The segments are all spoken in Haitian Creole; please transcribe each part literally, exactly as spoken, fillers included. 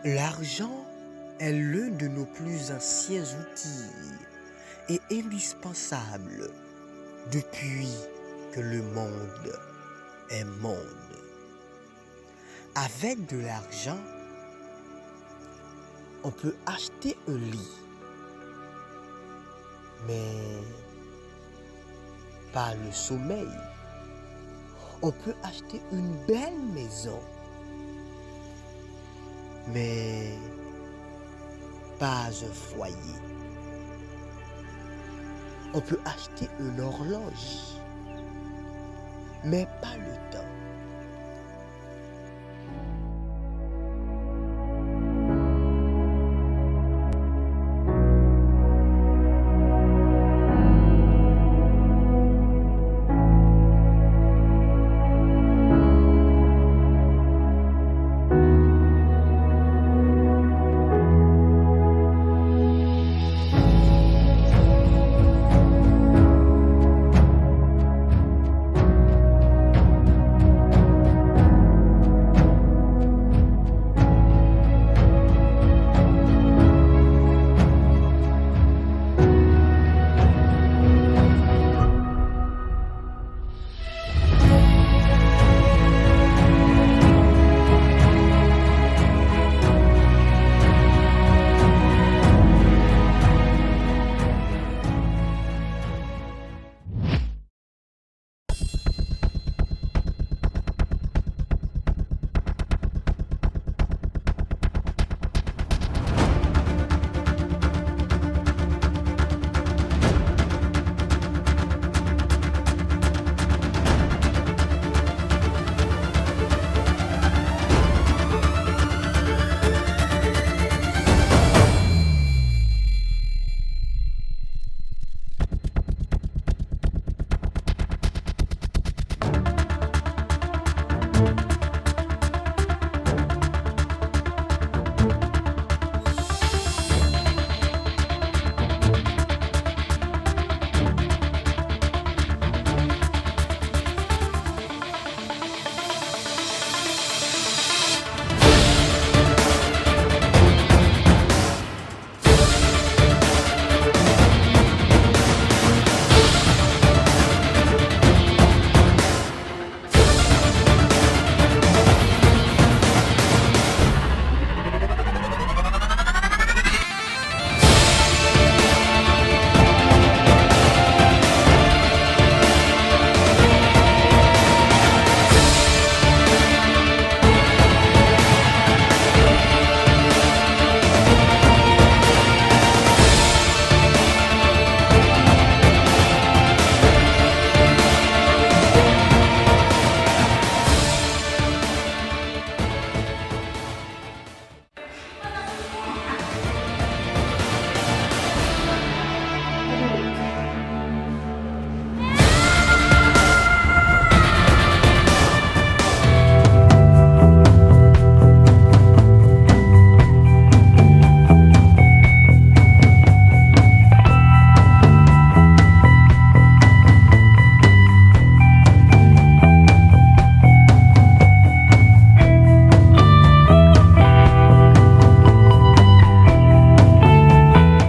L'argent est l'un de nos plus anciens outils et indispensables depuis que le monde est monde. Avec de l'argent, on peut acheter un lit, mais pas le sommeil. On peut acheter une belle maison, mais pas un foyer. On peut acheter une horloge, mais pas le temps.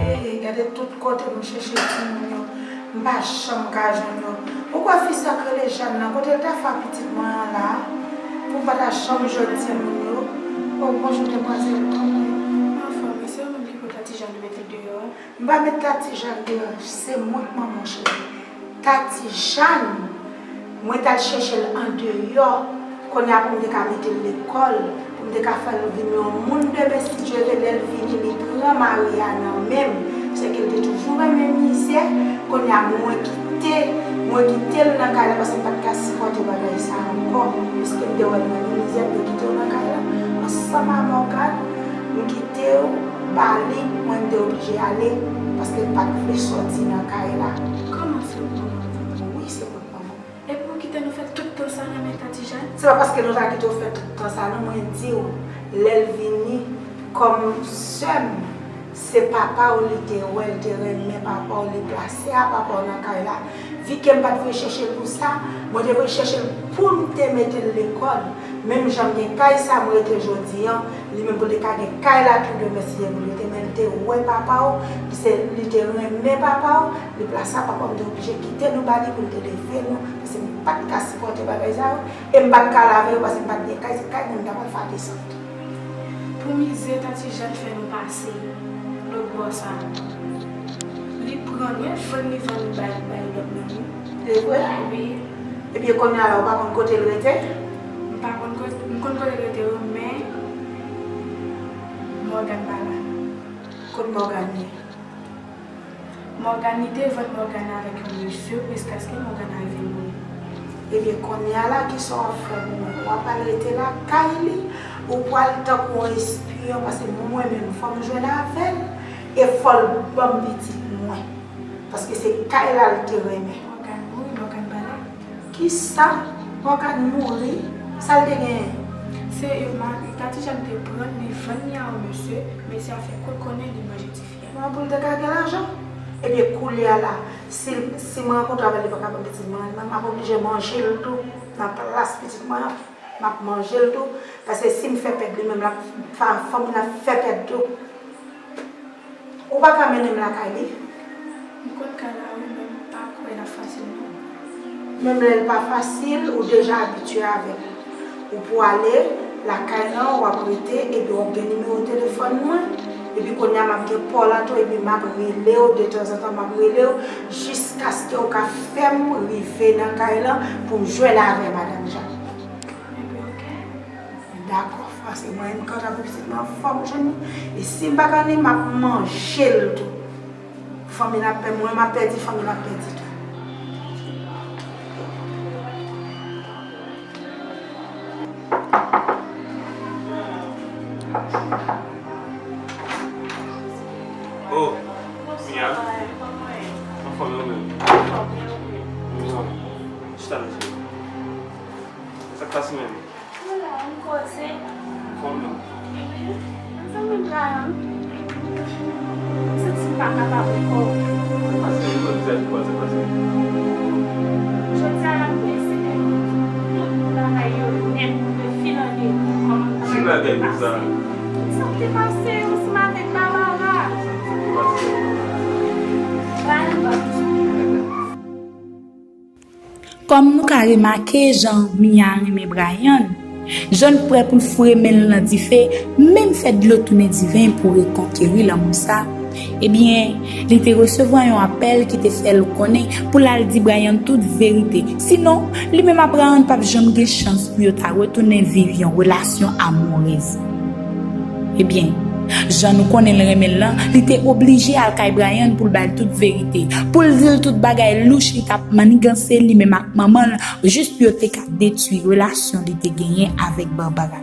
Hey, gade tout kote m chèche timoun yo, m pa janm ka jwenn yo. Ou kwè fi sa k rele Jàn nan, kote l ta fè pitit mwen an la a? Pou m pa ta janm jwenn timoun yo. O, bonjou, demwazèl, tanpri. Anfòm, wi, se ou menm ki pote Tati Jàn mete l deyò a? M pa met Tati Jàn deyò, se mwen k manman w, cheri. Tati Jàn, mwen t al chèche l andeyò, kounye a pou m te ka mete l lekòl, pou m te ka fè l vin yon moun demen, si Dye vle, lè l vini, li pran mari a nan men m. Sèke l te toujou renmen mizè, kounye a mwen kite, mwen kite l nan kay la, paske m pa t ka sipòte bagay sa a ankò. Piske m te wè l nan mizè, m te kite w nan kay la, ansanm a Mògàn, m kite w ba li, mwen m te oblije ale, paske l pa t vle sòti nan kay la. Kòman se ou k manman m? Wi, se mwen k manman w. Epi ou kite nou fè tout tan sa nan men Tati Jàn? Se pa paske nou ta kite w fè tout tan sa non, mwen di w, lè l vini, kòm sè m, Se papa w li te wè, li te renmen papa w, li plase a papa w nan kay la. Vi ke m pa t voye chèche l pou sa, mwen te voye chèche l pou m te mete l lekòl. Menm jan m gen kay sa m rete jodi an, li menm pou l te ka gen kay la tou demen si Dye vle. Te men l te wè papa w, li se, li te renmen papa w, li plase a papa w, m te oblije kite nou ba li pou l te leve nou, paske m pa t ka sipòte bagay sa yo, e m pa t ka lave yo, paske m pa t gen kay, se kay moun ta pral fè a desann. Pou mize Tanti Jàn fè nou pase lòt bò sa a, li pran nou, vann li vann nou bay, bay lòt moun wi. Se vre? Wi. Ebyen kounye a la, ou pa konn kote l rete? M pa konn kote, m konn kote l rete wi, men Mògàn pa la. Kot Mògàn ye? Mògàn, li te vann Mògàn avèk yon mesye jiskaske Mògàn rive mouri. Ebyen kounye a la, kisa w ap fè pou mwen? W ap al rete lakay li, ou pral tankou yon espiyon, paske mwen menm, fò m jwenn avè l, e fò l ban m pitit mwen. Paske se kay la l te renmen. Mògàn mouri, Mògàn pa la. Kisa? Mògàn mouri? Sa l te genyen? Se yo, ma, Tanti Jàn te pran l, li vann li a yon mesye, mesye a fè kou l konnen li manje tifi a. Mwen pou l te ka gen lajan. Ebyen koulye a la, si, si m rankontre avè l, li pa ka ban m pitit mwen, mwen m ap oblije manje l tou nan plas pitit mwen an. M ap manje l tou, paske si m fè pèd li menm, l ap, fa, fanmi l ap fè pèd tou. Ou pa ka mennen m lakay li? M konn kay la wi, men m pa kwè l ap fasil non. Menm lè l pa fasil, ou deja abitye avè l. Ou pwale lakay lan, w ap rete, epi w ap gen nimewo telefòn mwen. Epi kounye a m ap gen pa w la tou, epi m ap rele w, detanzantan m ap rele w, jiskaske w ka fè m rive nan kay lan pou m jwenn avè madanm Jan. Ebyen oke. Dakò, paske mwen menm kanta pou pitit mwen, fò m jwenn li. E si m pa ka ni, m ap manje l tou. Fanmi l ap pè, mwen m ap pèdi, fanmi l ap pèdi tou. Oh, Mia. Anfòm ou menm? Mia. Chita mesye. Sa k pase menm? Ou la, ann koze. Kòman? Wi. Ansanm menm la, m santi m pa kapab ankò. Pase yon lòt vizaj pou pase, pase. Jodi a, m deside tout bagay yo nèt, de fil an egli, kòman bagay yo te pase. Sa k te pase ansanm avèk Babara? Sa k te pase? Brian pa toujou. Kòm nou ka remake jan Mia renmen Brian, Jàn prè pou l foure men l nan dife, menm fè dlo tounen diven pou rekonkeri lanmou sa. Ebyen, li te resevwa yon apèl ki te fè l konnen pou l al di Brian tout verite. Sinon, li menm ak Brian p ap janm gen chans pou yo ta retounen viv yon relasyon amourez. Ebyen, jan nou konnen l renmen l lan, li te oblije al kay Brian pou l ba l tout verite, pou l di l tout bagay louch li t ap maniganse li menm ak manman l, jis pou yo te ka detwi relasyon li te genyen avèk Barbara.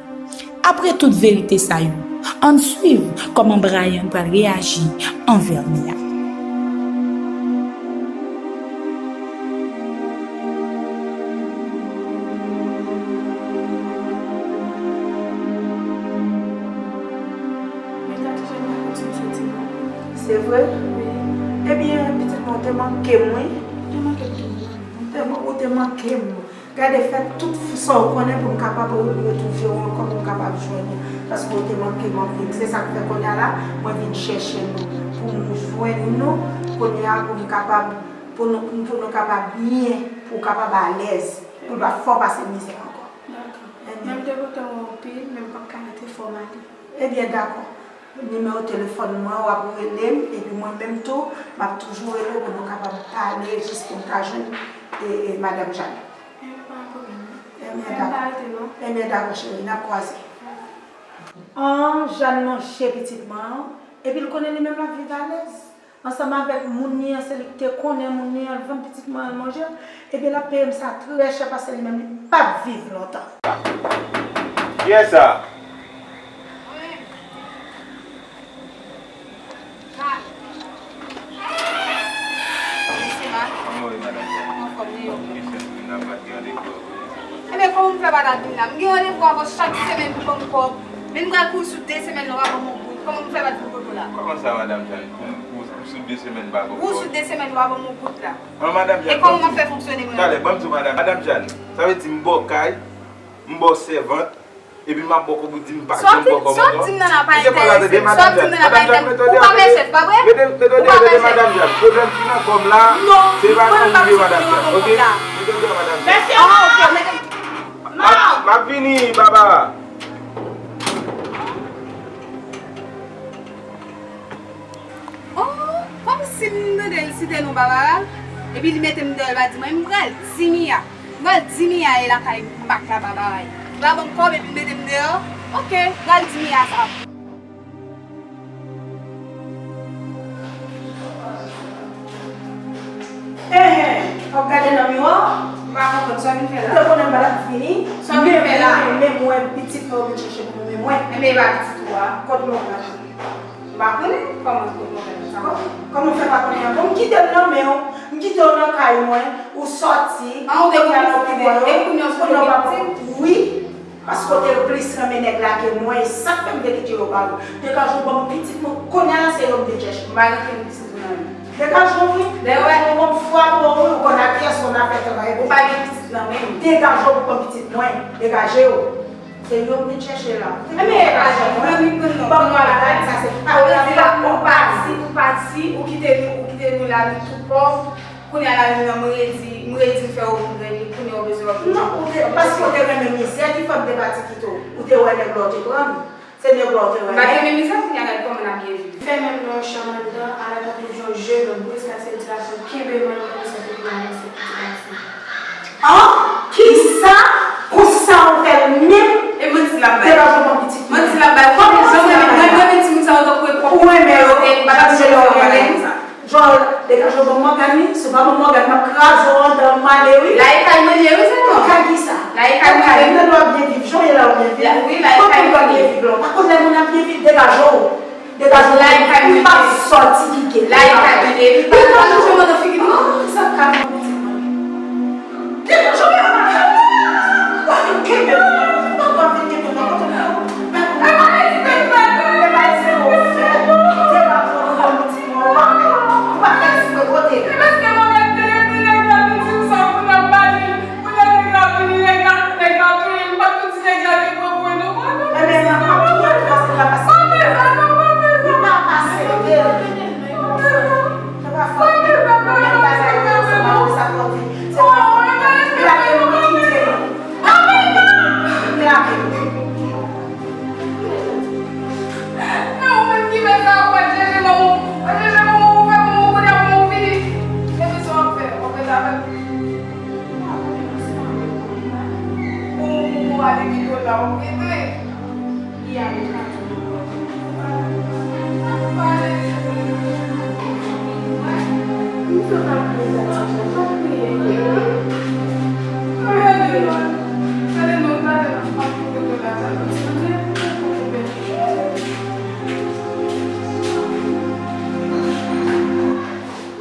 Apre tout verite sa yo, ann swiv kòman Brian pral reyaji anvè Mia. Men Tanti Jàn pa konn si m soti non. Se vre? Wi. Ebyen, pitit mwen, ou te manke m, wi. Ou te manke m tou, wi. Ou te, ou te manke m. Gade, fè tout sa w konnen pou m kapab retouve w ankò, pou m kapab jwenn ou. Paske ou te manke m anpil. Se sa k fè kounye a la, mwen vin chèche nou. Pou m jwenn nou, kounye a, pou m kapab, pou nou, pou nou kapab byen, pou w kapab alèz. Pou l pa fè w pase mizè ankò. Dakò. Ebyen. Men m te kontan wè w anpil, men m p ap ka rete, fò m ale. Ebyen, dakò. Nimewo telefòn mwen, w ap rele m, epi mwen menm tou, m ap toujou rele w pou nou kapab pale, jis pou m ka jwenn, e, e, madanm Jàn. Ebyen, pa gen pwoblèm, non. Ebyen, dakò. Ebyen, dakò, cheri, n ap kwaze. An, Jàn manje pitit mwen an, epi l konnen li menm l ap viv alèz. Ansanm avèk moun li an, se li ki te konnen moun li an, l vann pitit mwen an, l manje l, ebyen l ap peye m sa trè chè paske li menm li p ap viv lontan. Kiyès sa? Mwen. Mak. Mesye Mak. Kòman w ye, madanm? Anfòm, li yo. Mesye, m nan pa t gen randevou avè w. Ebyen, kòman m fè pa t al vin la? M gen randevou avè w chak semèn pou ban m kòb. Men m pral kouri sou de semèn la, w pa ban m yon goud. Kòman m fè pa t vin kote w la? Kòman sa, Madanm Jàn? Pou, pou, pou sou de semèn pa ban m kòb? Pou sou de semèn, ou pa ban m yon goud la. An, Madanm Jàn, e kòman m ap fè fonksyone, mwen? Talè, ban m di w, Madanm. Madanm Jàn, sa vle di m ba w kay, m ba w sèvant, epi m ap ba w kòb ou di m pa janm ba w kòb ankò. Sa w di m nan la pa enterese m. Sa w di m nan la pa enterese m. Ou pa mèt chèf, pa vre? Mete, mete w deyò, mete Madanm Jàn. Pwoblèm ki nan kò m la, se pa nan ou ye, Madanm Jàn. Oke? Mete w deyò, Madanm Jàn. Mèsi, ah, oke, mete m. M ap, m ap vini, Babara. Oh, kòmsi m tande l site non Babara, epi li mete m deyò, l pa di mwen, m pral di Mia. M pral di Mia e lakay Mak la Babara ye. Li pa ban m kòb epi l mete m deyò. Oke, m pral di Mia sa. Enhen, w ap gade nan miwa? M pa konprann sa w vin fè la. Ou te konnen m pa t ap vini. Sa w vin fè la? Men mwen, men mwen, pitit mwen, ou vin chèche pou mwen, men mwen. Enben, e pa pitit ou a. Kot mwen pral? M pa konnen. Kòman, kot mwen pral? Sa kòman? Kòman w fè pa konnen ankò? M kite l nan men w. M kite w nan kay mwen. Ou sòti. An, ou te konnen, ou te konnen, e kounye a w sòti gen pitit? Wi. Paske w te plis renmen nèg la ke mwen, e sa k fè m te kite yo ba ou. Degaje w ban m pitit mwen, kounye a la se yo m te chèche. M pa gen kenn pitit ou nan men m. Degaje w wi. Degaje w ban m fwa pou ou wi, ou konn a kiyès ou nan fè travay pou. Ou pa gen pitit nan men m. Degaje w pou ban m pitit mwen. Degaje w. Se yo m te chèche la. Enben, e pa janm, mwen, mi pran non. Ban m bagay sa, se pa ou la, ou pati, ou pati, ou kite nou, ou kite nou la, nou tou pòv. Kounye a la, nou nan, m redi, m redi m fè ou vin grenn li, kounye a ou bezwen wè. Non, ou te, paske ou te renmen mizè ki fè m te pati kite w. Ou te wè nèg la ou te pran m. Se nèg la ou te wè. M pa t renmen mizè, kounye a gad kòman n ap byen viv. Fèmen m nan yon chanm anndan, ala tankou yon je lòt, bris la se di la fè kenbe mwen konsa pou nou avanse pitit gason. An? Kisa? Konsa ou fè l menm? E manti l ap bay. Degaje w ban m pitit mwen. Manti l ap bay. Ou pa konn jan mwen, mwen, mwen, mwen, timoun sa yo tankou e pwòp. Ou renmen yo. E m pa t ap jwenn yo bagay konsa. Jòl, degaje w ban m Mògàn wi. Si w pa ban m Mògàn, m ap kraze w anndan, m ale wi. La e kay mwen ye wi, se non. Kay kisa? La e kay mwen ye. Nan lwa byen viv, jan w ye la w byen viv. La, wi, la e kay mwen ye. Tout moun byen viv la. Pa konn lè moun ap byen viv, degaje w. Degaje w. La e kay mwen ye. M p ap sòti kike. La e kay mwen ye. Ou pa ka touche mwen nan figi m non. Sa ka mwen pitit mwen. Degaje w. Ou pa vin kenbe mwen. Ou pa vin kenbe mwen. E ou menm ki fè sa, ou pa t chèche manman w, ou pa t chèche manman w, ou fè manman w konnen manman w fini. Epi sa w ap fè, w ap rete avè l. Ou, ou, ou ale kite w la, w ap rete. Li ale.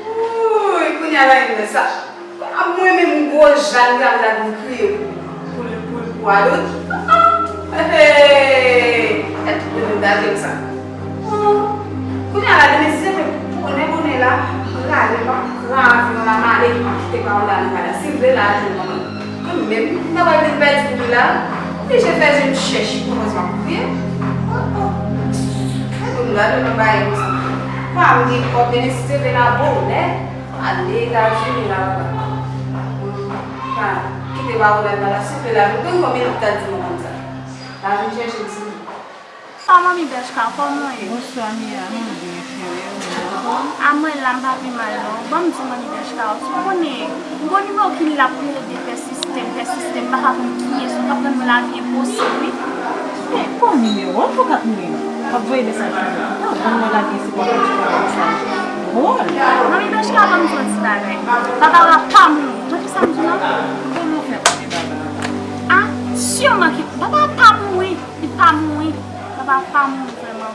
Wouy, kounye a la, sa. A mwen menm gwo Jàn pral la vin kriye pou, pou, pou, pou Aloud. Hey! Tèt mwen dade m sa. Kounye a la, demen si se te bonè, bonè la, m prale, m ap pran avyon la, m ale, m ap kite Paola nan kay la. Si l vle, l al jwenn manman l. Mwen menm, m ta pral vin pèdi pou li la. Oblije fè je m chèch pou mwen, m ap kriye. Oh, oh. Gade m, gade m ap bagay konsa. Pa m gen kòb, demen si se vle la bonè. Ale Etazini la, papa. Pa kite Paola la, la, souple la. Nou konn konbyen nou ta di nou konn sa. La vin chèche di nou. Ah, Manmi Bèchka, kòman w ye? Bonswa, Mia. Mwen byen, cheri. Ou menm? Ah, mwen la, m pa pi mal, non. Ban m di w, Manmi Bèchka, ou konnen, m gon nimewo ki la pou ede fè sistèm, fè sistèm, m pa ka konn kiyès, ou konprann mwen, lavi enposib, wi. Men, bon nimewo, an tou ka, m ap voye mesaj pou ou. Ou konn mwen la gen se pou ou voye mesaj. Bon. Manmi Bèchka, ban m di w yon ti bagay. Babara pa mouri. Ou tande sa m di w la? Kòman w fè konnen Babara pa mouri? Ah, sirman ke Babara pa mouri. Li pa mouri. Babara pa mouri vrèman.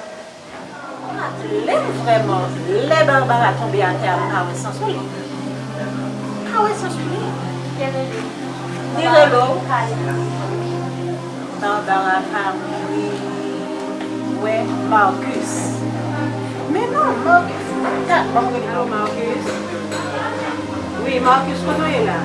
Mwen pa t lè m vrèman, lè Babara tonbe atè a, m pa wè san sou li. M pa wè san sou li. Li rele w. Li rele w. Babara pa mouri. Wè, Marcus. Men non, Marcus, kat, ban m rele. Alo, Marcus? Wi, Marcus, kote w ye la?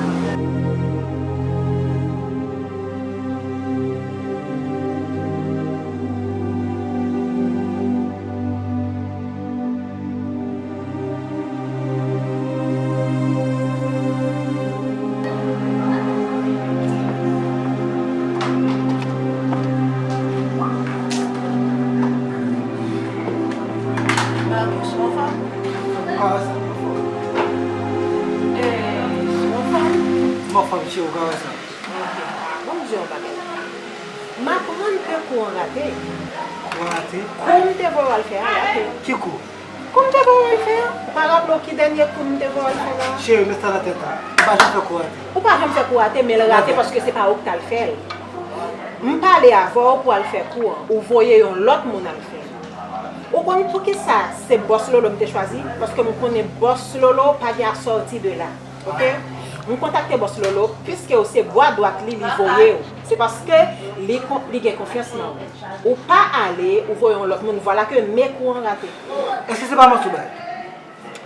Marcus, ou anfòm? Kòman sa, ou anfòm? Eh, ou anfòm? M anfòm, cheri, ou kòman sa? Ok. Bon, m di w yon bagay. M aprann ke kou an rate. Kou an rate? Kou m te voye w al fè a rate. Ki kou? Kou m te voye w al fè a? Ou pa raple w ki dènye kou m te voye w al fè la? Cheri, met sa nan tèt la. M pa janm fè kou rate. Ou pa janm fè kou rate, men l rate paske se pa ou k t al fè l. M pale avè w pou w al fè kou an. Ou voye yon lòt moun al fè l. Ou konn poukisa se Bòs Lolo m te chwazi? Paske m konnen Bòs Lolo pa gen asòti de la. Ok? M kontakte Bòs Lolo, piske w se bwa dwat li, li voye w. Se paske li kon-, li gen konfyans nan ou. Ou pa ale, ou voye yon lòt moun, vwala ke men kou an rate. Èske se pa manti w bay?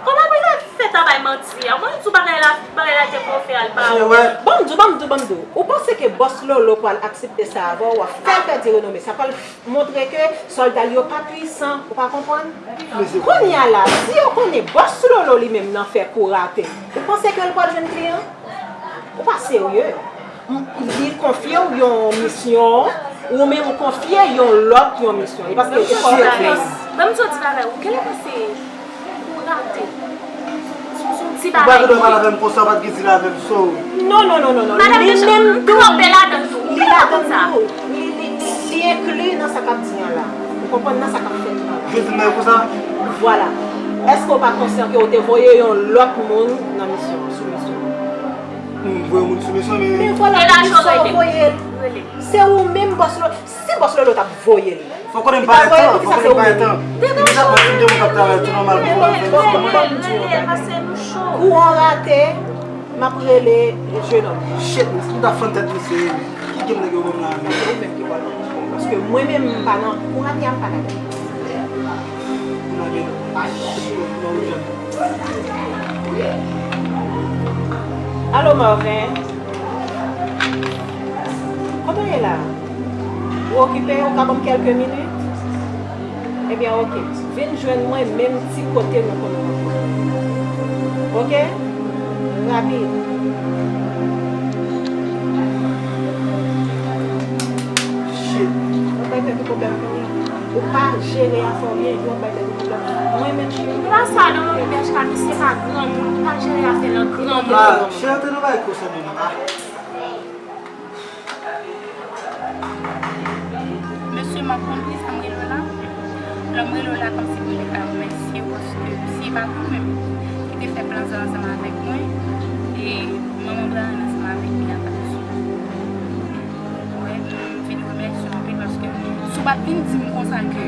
Kòman pou l ap fè travay manti a? Ou konn di bagay la, bagay la te fè w fè al pa ou. Ban m di w, ban m di w, ban m di w. Ou panse ke Bòs Lolo pral aksepte sa avè w, w ap fè l pèdi renome. Sa pral montre ke sòlda l yo pa pwisan, ou pa konprann? Kounye a la, si yo konnen Bòs Lolo li menm nan fè kou rate, ou panse ke l pral jwenn kliyan? Ou pa serye. M, li konfye w yon misyon, ou menm ou konfye yon lòt yon misyon. E paske se fò w fè. Ban m di w ti bagay, ou genlè panse kou rate. Sou, sou ti bagay. Ou pa gen dwa pale avè m konsa, ou pa t gen dil avè m, so. Non, non, non, non, non. Li menm tou, li ladan tou. Li, li, li, li enkli nan sa k ap di an la. Ou konprann nan sa k ap fèt la. Jodi m nan konsa? Vwala. Èske w pa konsyan ke w te voye yon lòt moun nan misyon, sou misyon? M voye moun sou misyon, men. Men vwala, misyon w voye l. Se ou menm, Bòs Lolo. Si Bòs Lolo t ap voye l, fò konnen m pa gen tan, fò konnen m pa gen tan. Deja, mwen, m gen moun k ap travay tou nòmal pou mwen. Kou an rate, m ap rele jenòm. Shit, men si m ta fann tèt misye, ki game nèg yo ban m la, men? Se ou menm ki pral nan kou. Paske mwen menm, m pa nan kou rate a, m pa ladan. M pa gen. Shit, non, wi, jan. Alo, Marvin. Kote w ye la? Ou okipe? Ou ka ban m kèlke minit? Ebyen, oke. Vin jwenn mwen menm ti kote nou konn rankontre. Oke? Rapid. Shit. Ou bay tèt ou pwoblèm kounye a. Ou pa jere afè w byen, epi w ap bay tèt ou pwoblèm. Mwen menm, cheri. Ou pa sa non, P H K, misye pa granmoun, ou pa jere afè nan granmoun. Ah, cheri, te nan bay kou sa menm. Ah. Mesye, m ap konn poukisa m rele w la. Lè m rele w la, kòmsi pou m te ka remèsye w, paske si se pa tou menm ki te fè plan sa ansanm avèk mwen, e manman Brian ansanm avèk Mia t ap sou. Wè, m vin remèsye w anpil, paske si w pa t vin di m konsa ke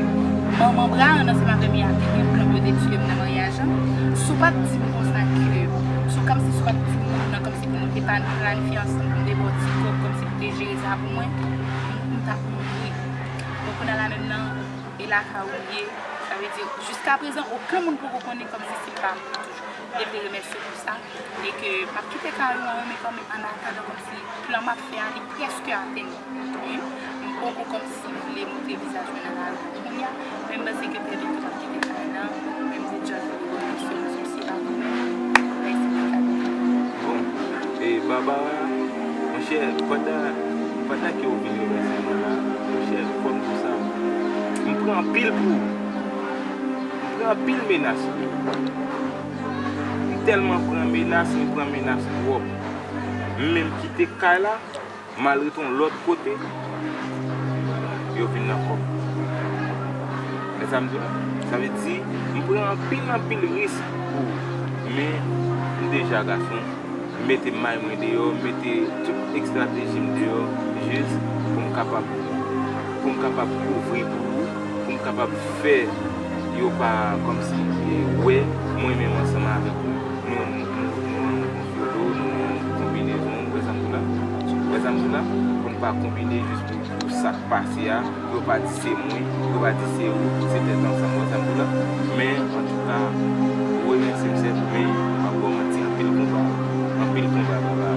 manman Brian ansanm avèk Mia te gen plan pou yo te tiye m nan maryaj la, si w pa t di m konsa ke, si w, kòmsi si w pa t di m nan, kòmsi pou nou te pa planifye ansanm, pou m te ba w ti kòb, kòmsi pou w te jere sa pou mwen, m, m t ap mouri. Bon, kounye a la menm nan, e lakay ou ye, sa vle di, jiskaprezan, okenn moun poko konnen kòmsi se pa mwen toujou. M te vle remèsye w pou sa, e ke m ap kite kay ou an, men kanmenm, an atandan, kòmsi plan m ap fè a, li prèske atenn. Wi, m poko kòmsi vle montre vizaj mwen nan lari kounye a, men m panse ke trè byento m ap kite kay la, men m te just vle remèsye w, paske si se pa tou menm, mèsi pou kado. Bon, e Barbara, monchè, pandan, pandan ke w vin remèsye mwen la, monchè, fò m di w sa, m pran anpil pou ou. M pran anpil menas pou ou. M tèlman pran menas, m pran menas twòp. M menm kite kay la, m al rete yon lòt kote, yo vin nan kò m. Wè sa m di w la? Sa vle di, m pran anpil, anpil risk pou ou. Men, m deja gason. M mete may mwen deyò, m mete tout estrateji m deyò, jis pou m kapab, pou m kapab kouvri pou ou, pou m kapab fè yo pa kòmsi, e, wè mwen menm ansanm avèk ou, nou, nou, nou, nou, nou konfyolo, nou, nou konbinezon, ou wè sa m di w la? Ou wè sa m di w la? Pou n Pa konbine jis pou, pou sa k pase a, pou yo pa di se mwen, pou yo pa di se ou, se tèt ansanm, wè sa m di w la. Men, antouka, ou remèsye m sèt, men m ap ba w manti, anpil konba, anpil konba, papa.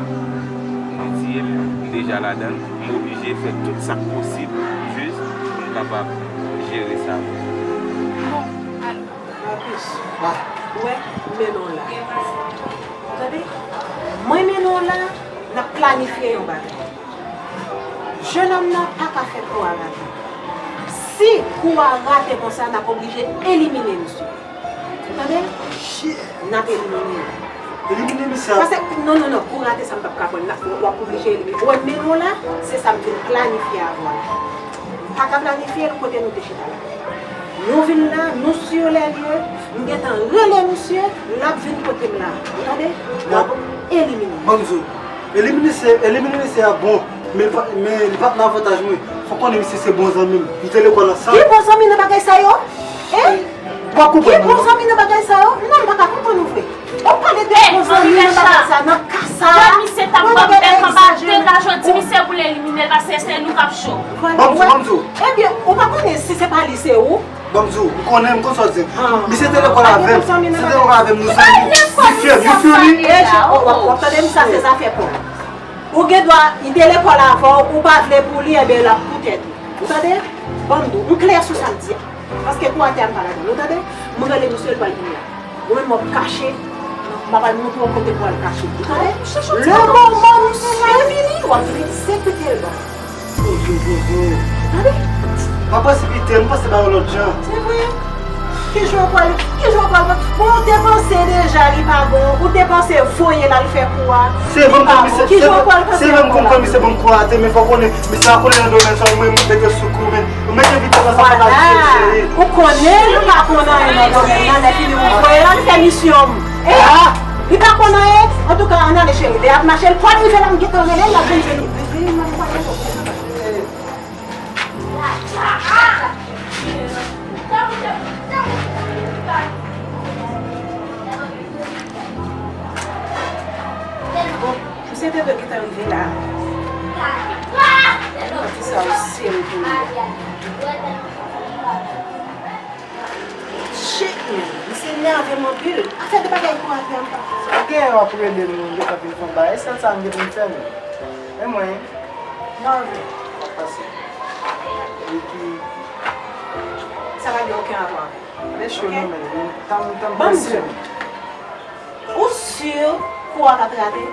Manti ye, m deja ladan l, m oblije fè tout sa k posib, jis pou m kapab jere sa. Bon, alò. Marcus, ou wè, m mennen w la. Ou tande? Mwen mennen w la, n ap planifye yon bagay. Jennonm nan pa ka fè kou a rate. Si kou a rate konsa, n ap oblije elimine misye. Ou tande? N ap elimine l. Elimine misye a. Paske, non, non, non, kou rate sa m p ap ka pran l. W ap oblije elimine. Ou wè, mennen w la, se sa m vin planifye avè w la. M pa ka planifye l kote nou te chita la. Nou vin la, nou sur les lieux, nou gentan rele misye, l ap vin kote m la. Ou tande? N ap elimine. Ban m di w, elimine se, elimine se a bon, men li pa, men li p ap nan avantaj mwen. Fò w konnen misye se bon zanmi m. Nou te lekòl ansanm. Ki bon zanmi nan bagay sa yo? Hein? W ap konprann mwen. Ki bon zanmi nan bagay sa yo? Non, m pa ka konprann ou vre. W ap pale de bon zanmi nan bagay sa, nan ka sa. Lè misye t ap ban m bèk anba de ka, jodi misye boule elimine l, paske se nou k ap cho. Ban m di w, ban m di w. Ebyen, ou pa konnen si se pa li, se ou. Ban m di w, m konnen, m konn sa w di. Misye te lekòl avè m. Misye te lekòl avè m, nou zanmi. You feel me, you feel me? W ap, w ap tande m, sa se zafè pa w. Ou gen dwa, li te lekòl avè w, ou pa vle pou li, ebyen l ap pou tèt ou. Ou tande? Ban m di w, m klè sou sa m di a. Paske kou atè a m pa ladan l, ou tande? M rele misye, l pral vini la. Ou menm w ap kache, m ap al montre w kote pou w al kache. Ou tande? Lè moman misye vini, w ap vin egzekite l ban m. Tande? Pa presipite, m panse ba yo lòt jan. Se vre? Kijan w pral, kijan w pral, bon, ou te panse deja li pa bon, ou te panse voye l al fè kou a. Se vre m konn misye, se vre m konn misye ban m kou a atè, men fò w konnen, misye pa konnen nan domèn sa, mwen, mwen mete sou kou, men. Ou mete vitès ansanm ak cheri. Ou konnen li pa konn anyen nan domèn nan, lè fini ou voye l al fè misyon m. E, li pa konn anyen. Antouka, ann ale cheri. Lè y ap mache, l pral rive la, m gentan rele l, l ap vin jwenn ou. Bon, misye te dwe gentan rive la. Manti sa yo serye pou li. Shit, man. Misye nève m anpil. Afè de bagay kou atè a m pa. Sa w gen w ap rele m, nou gentan vin fè yon bagay. E sèl sa m gen pou m fè, men. Men mwen, m pa anvi. Sa k pase? Epi sa pa gen okenn rapò avè l. Men cho non, men. Tanm, tanm prese. Ou si kou a pa t rate?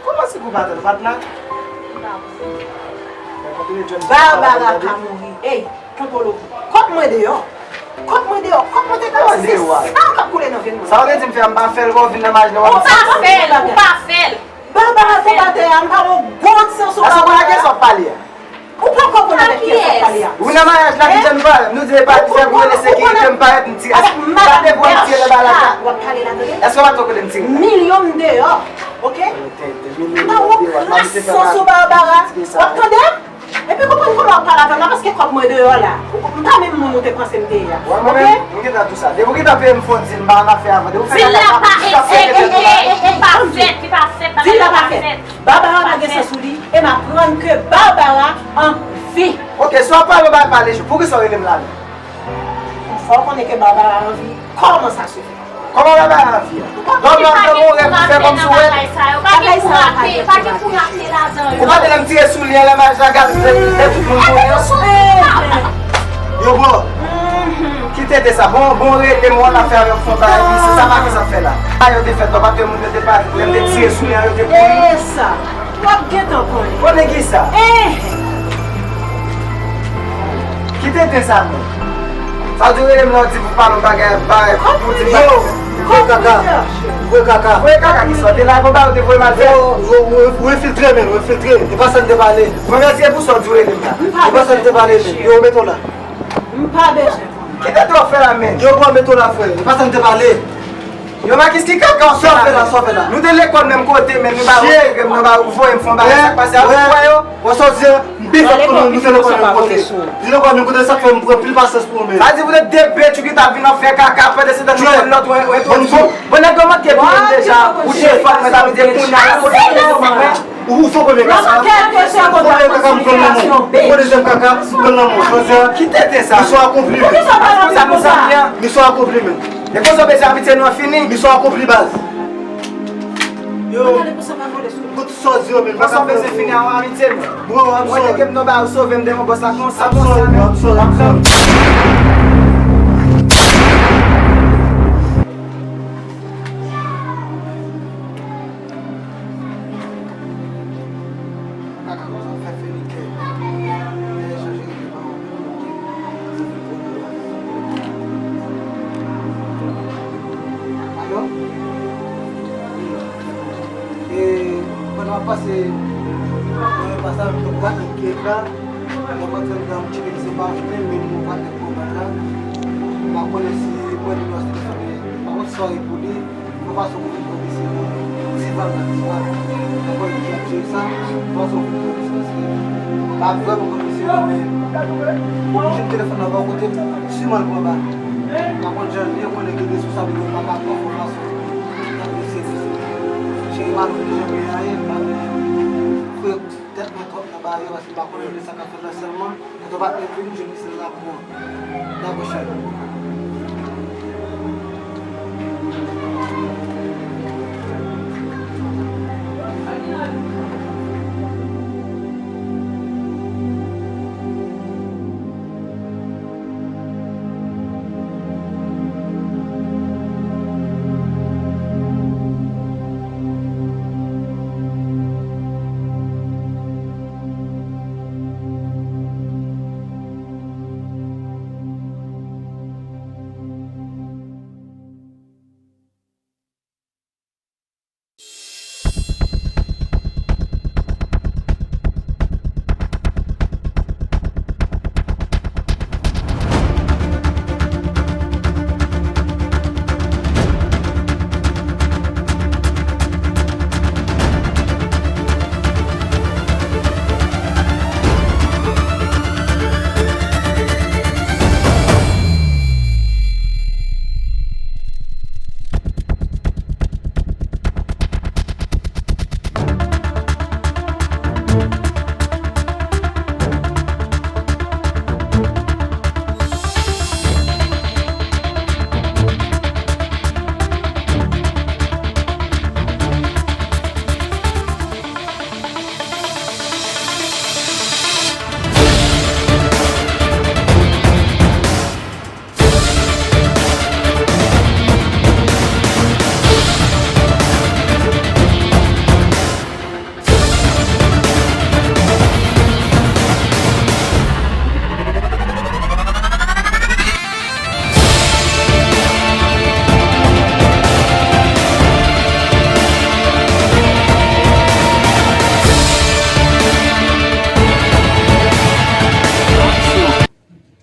Kòman si kou pa t, ou pa t la? Barbara ka mouri. Ey, Pompolo. Kòb mwen deyò. Kòb mwen deyò. Kòb mwen te kòmanse. Se san k ap koule nan venn mwen. Sa w te di m fè a, m pa fè l, ou vin nan maj la, w ap di sa. Ou pa fè l, ou pa fè l. Barbara tonbe atè a, m pale w gwo ti san sou Barbara. Èske w pa gen sa w ap pale a? Ou poko konn avèk kiyès w ap pale a. Ou nan maryaj la ki jan nou pale, nou di e pa di fè pou rele sekirite, m parèt m tire. Sa te pou m tire nan bagay la. W ap pale la tande. Èske w pa t kote m tire la? Milyon m deyò, oke? M pa wè okenn sans sou Barbara. W ap tande? Epi konprann kòman w ap pale avè m la, paske kòb mwen deyò la. M pa menm moun ou te panse m te ye a. Wè mwen menm, m gentan di w sa. Depi w gentan peye m fon dil, m pa nan afè avè w. Depi w fè kaka, w ap fè kaka. Dil la pa fèt. Barbara pa gen sans sou li, e m aprann ke Barbara an vi. Ok, si w ap pale yon bagay, pale jou. Poukisa w rele m la menm? Fò w konnen ke Barbara an vi. Kòman sa se fèt? Kòman Barbara an vi a? Lòm nan fè yon rèv, li fè kòmsi w wè. Pa gen kou rate, pa gen kou rate ladan l. Ou pa te lè m tire sou li an lè maj la gade, lè tout moun konnen. Yo bro. Ki tenten sa? Bon, bon rele m, w ap fè avè m fon bagay, epi se sa pa gen sa fè la. A yo te fèt, w ap ap moun yo te pale, lè m te tire sou li an, yo te kouri. E sa, w ap gentan konnen. Konnen ki sa? Enhen. Ki tenten sa menm? Sa w di w rele m la, w di pou pale yon bagay, bay, pou di m bagay. Yo, voye kaka. Voye kaka. Voye kaka ki sa? Te la, e pa w te voye m al fè? Yo, yo, yo, ou enfiltre, men, ou enfiltre. E pa sa n te pale. Mwen mèsi pou sa w di w rele m la. E pa sa n te pale, men. Yo, mete w la. M pa bezwen konnen. Ki tenten w ap fè la menm? Yo, bro, mete w la, frè. E pa sa n te pale. Yo, Makis, ki kaka w fè la? Sa w fè la, sa w fè la? Nou te lekòl menm kote, men nou pa voye m, nou pa voye m fè yon bagay, sa k pase avè w, frè yo? Wè sa w di a? M pi fòt ke nou, nou te lekòl menm kote. Di lekòl menm kote, sa k fè m pran pil pasyans pou ou menm. Sa di, vous êtes des bêtes, ou ki t ap vin ap fè kaka, pandan se tan nou konn lòt, ou entwodui. Bon, nèg yo manke touye m deja, ou te fòt, mwen ta vle di, kounye a la, kote w te fòt, mwen. Ou, ou fè premye kaka. Ou fè premye kaka, m pran nan men w. Ou fè dezyèm kaka, m pran nan men w. Jodi a, ki tenten sa? Misyon akonpli, men. Poukisa w pa nan konsa? Misyon akonpli, men. E konsa w bezwen amitye nou an fini? Misyon akonpli, baz. Yo, kout sòzi yo, men. Konsa w bezwen fini ak amitye nou? Bro, I'm sorry. Mwen te gen m nan ba ou sove m de yon bòs la konsa, konsa, men. I'm sorry, I'm sorry, I'm sorry. Kaka konsa fè fè li kè. Lè chanje regle pa w menm, oke. Ou vin pran dlo a. Alo? Wi. E, pandan m ap pase, pandan m ap pase avèk yon patnè ki la, mwen panse m tcheke li se pa achte, men yon patnè pou bat la. M pa konnen si mwen li nan telefòn, pa kont sa w ye pou li. Yon fason pou vin pran mesye yo, ti val nan ti val. Mwen kwè ki ap jere sa, yon fason pou vin pran mesye, paske m pa vrèman konn mesye yo, men ou touche m telefòn nan bò kote m, siman l pran bal. M pa konn jan l ye, konnen gen responsab yo pa ka pran fò fason. Nan mesye, mesye. Cheri pa nou deja gen anyen, m pa gen frè tèt mwen twòp nan bagay yo, paske m pa konnen de sa k ap fèt la sèlman. Kòm patnè vin, je misye la pou mwen. Dakò, cheri.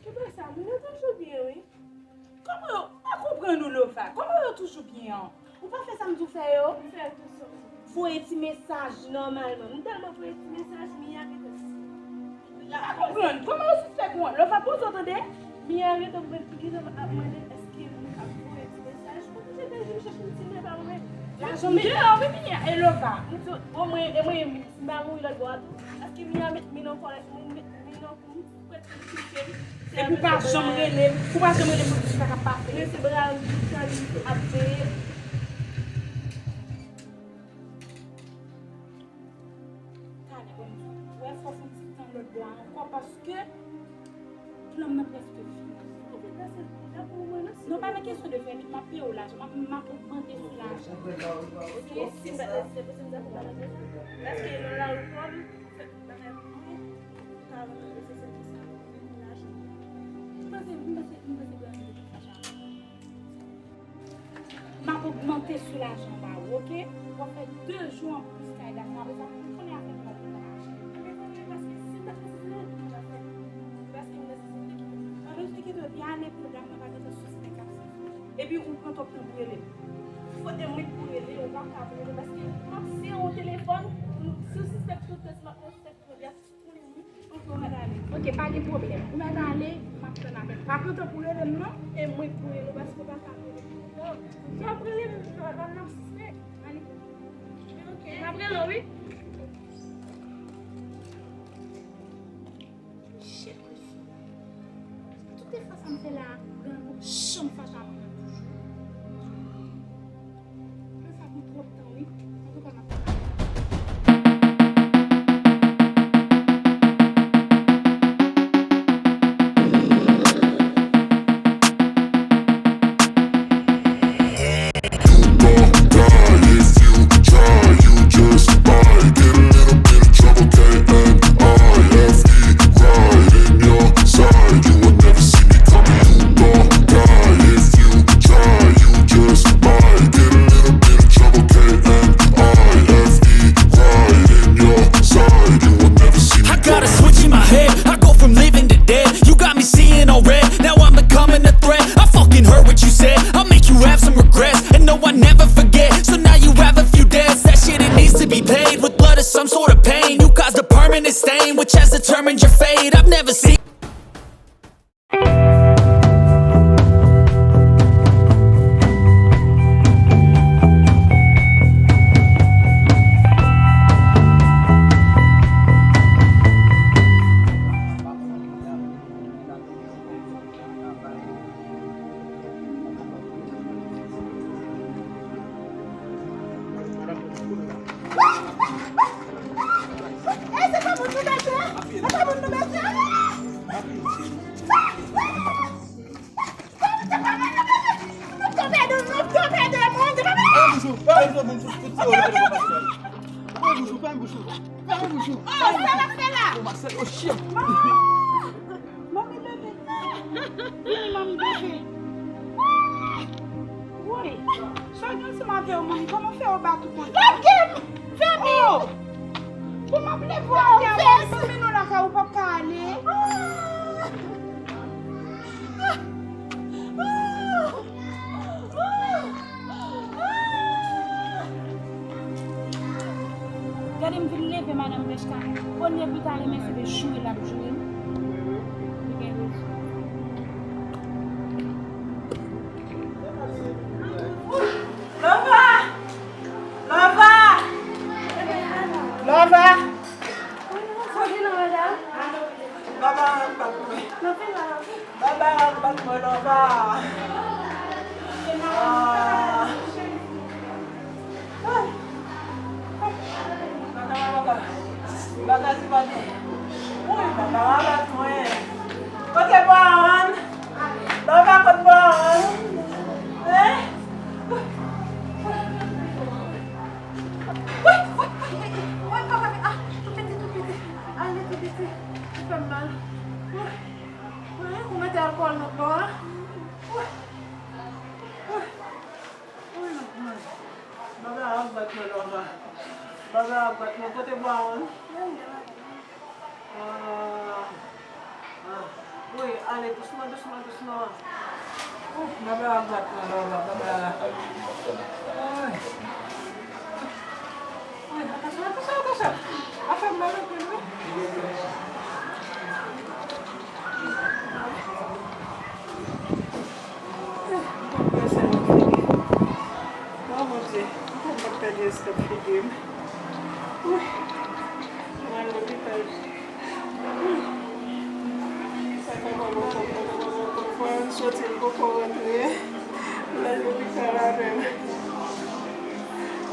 Ki bagay sa, moun yo toujou byen, wi. Kòman yo pa konprann ou, Lova? Kòman yo toujou byen an? Ou pa fè sa m di w fè yo? M fè yo tou, sòsi. Voye ti mesaj nòmalman. M tèlman voye ti mesaj, Mia gentan sispèk. M pa konprann. Kòman yo sispèk mwen? Lova, poze w tande. Mia gentan mande, gentan ap mande èske m ap voye ti mesaj. Ou toujou te vin chèche m ti men pa mwen. Lajan m deyò, wi, Mia. E Lova, m di w, omwen, e mwen, si m pa mouri lòt bò a tou. Èske Mia met men nan kòlèt mwen, met men nan kou m? Epi w pa janm rele m, ou pa janm rele m pou di sa k ap pase. Men se bra l tou sa li ap veye. Talè, bon, ou wè, fò w fè yon ti tan lòt bò a ankò, paske plan m nan prèske fini. Non, pa nan kesyon de fè vit, m ap peye w lajan, m ap, m ap ogmante sou lajan. Oke, si m pa t reziste, se posib m ta fè bagay sa. Paske nan lari w pran m, fè bagay pou mwen. Ka renmen se sèvis sa pou vin lajan. M panse, m panse, m panse Brandon te fache avè m. M ap ogmante sou lajan ba ou, oke? W ap fè de jou anplis kay Dafna. Apre sa, m konnen afè nou ap vin nan mache. Mezanmi, paske si m pa t nesesite, m t ap fè. Paske m nesesite ki. Mwen te kite w te ale pou dam nan pa gentan sispèk absans ou. Epi ou pran twòp tan pou rele m. Foto mwen pou rele, ou pa ka pou rele, paske m ap sere yon telefòn, si w sispèk tout tès m ap nan sèt pwoblèm. Ok, pa gen pwoblèm. Ou mèt ale, m ap tann apèl. Pa pran tan pou rele m, non. E mwen pou rele w, paske w pa ka rele m. Non. Si w ap rele m, m ap sispèk. Ale. Ok. M ap rele w, wi. Shit, refi. Tout efò sa m fè la, gran nou janm fache avè mwen toujou. Nan sa pran twòp tan, wi. Antouka, m ap I got a switch in my head. I go from living to dead. You got me seeing all red. Now I'm becoming a threat. I fucking heard what you said. I'll make you have some regrets. And no, I never forget. So now you have a few debts. That shit, it needs to be paid with blood or some sort of pain. You caused a permanent stain, which has determined your fate. I've never seen Manmi leve. Vini, manmi leve. Woy, sa w gen ansanm avè w, manmi? Kòman w fè w bat ou konsa? Lage m! Fèmen! Oh! Pou m ap leve w atè a, manmi, pou m mennen w lakay ou, p ap ka ale. Gade m vin leve madanm Rechka. Kounye pita renmen se te joure l ap joure m. Li gen rezon. Lova! Lova! Lova! Lova! Baba, bat mwen. Lova, bat mwen, Lova. Ah. Ay. Baba, baba. Baba, se pa de. Wi, Baba, bat mwen. Kote Baron? Lova, kote Baron? Hein? Wi, wi, wi, wi, wi, papa, ah, tou piti, tou piti. Ale, tou piti. Li fè m mal. Wi. Wi, ou mete alkòl nan bò a? Wi. Wi. Wi, non, non. Baba ap bat mwen, Lova. Baba ap bat mwen. Kote Baron? Ah, ah. Wi, ale dousman, dousman, dousman. Wi, Baba ap bat mwen, Lova. Baba. Wi. Wi, atansyon, atansyon, atansyon. Afè m mal anpil, wi. Mwen konn pèse nan figi m. O Bondye, mwen konn pèdi eskanp figi m. Wi. Mwen al lopital. Wi. Sa fè mwen poko, poko, poko, poko, m soti, m poko rantre. Mwen al lopital avè l.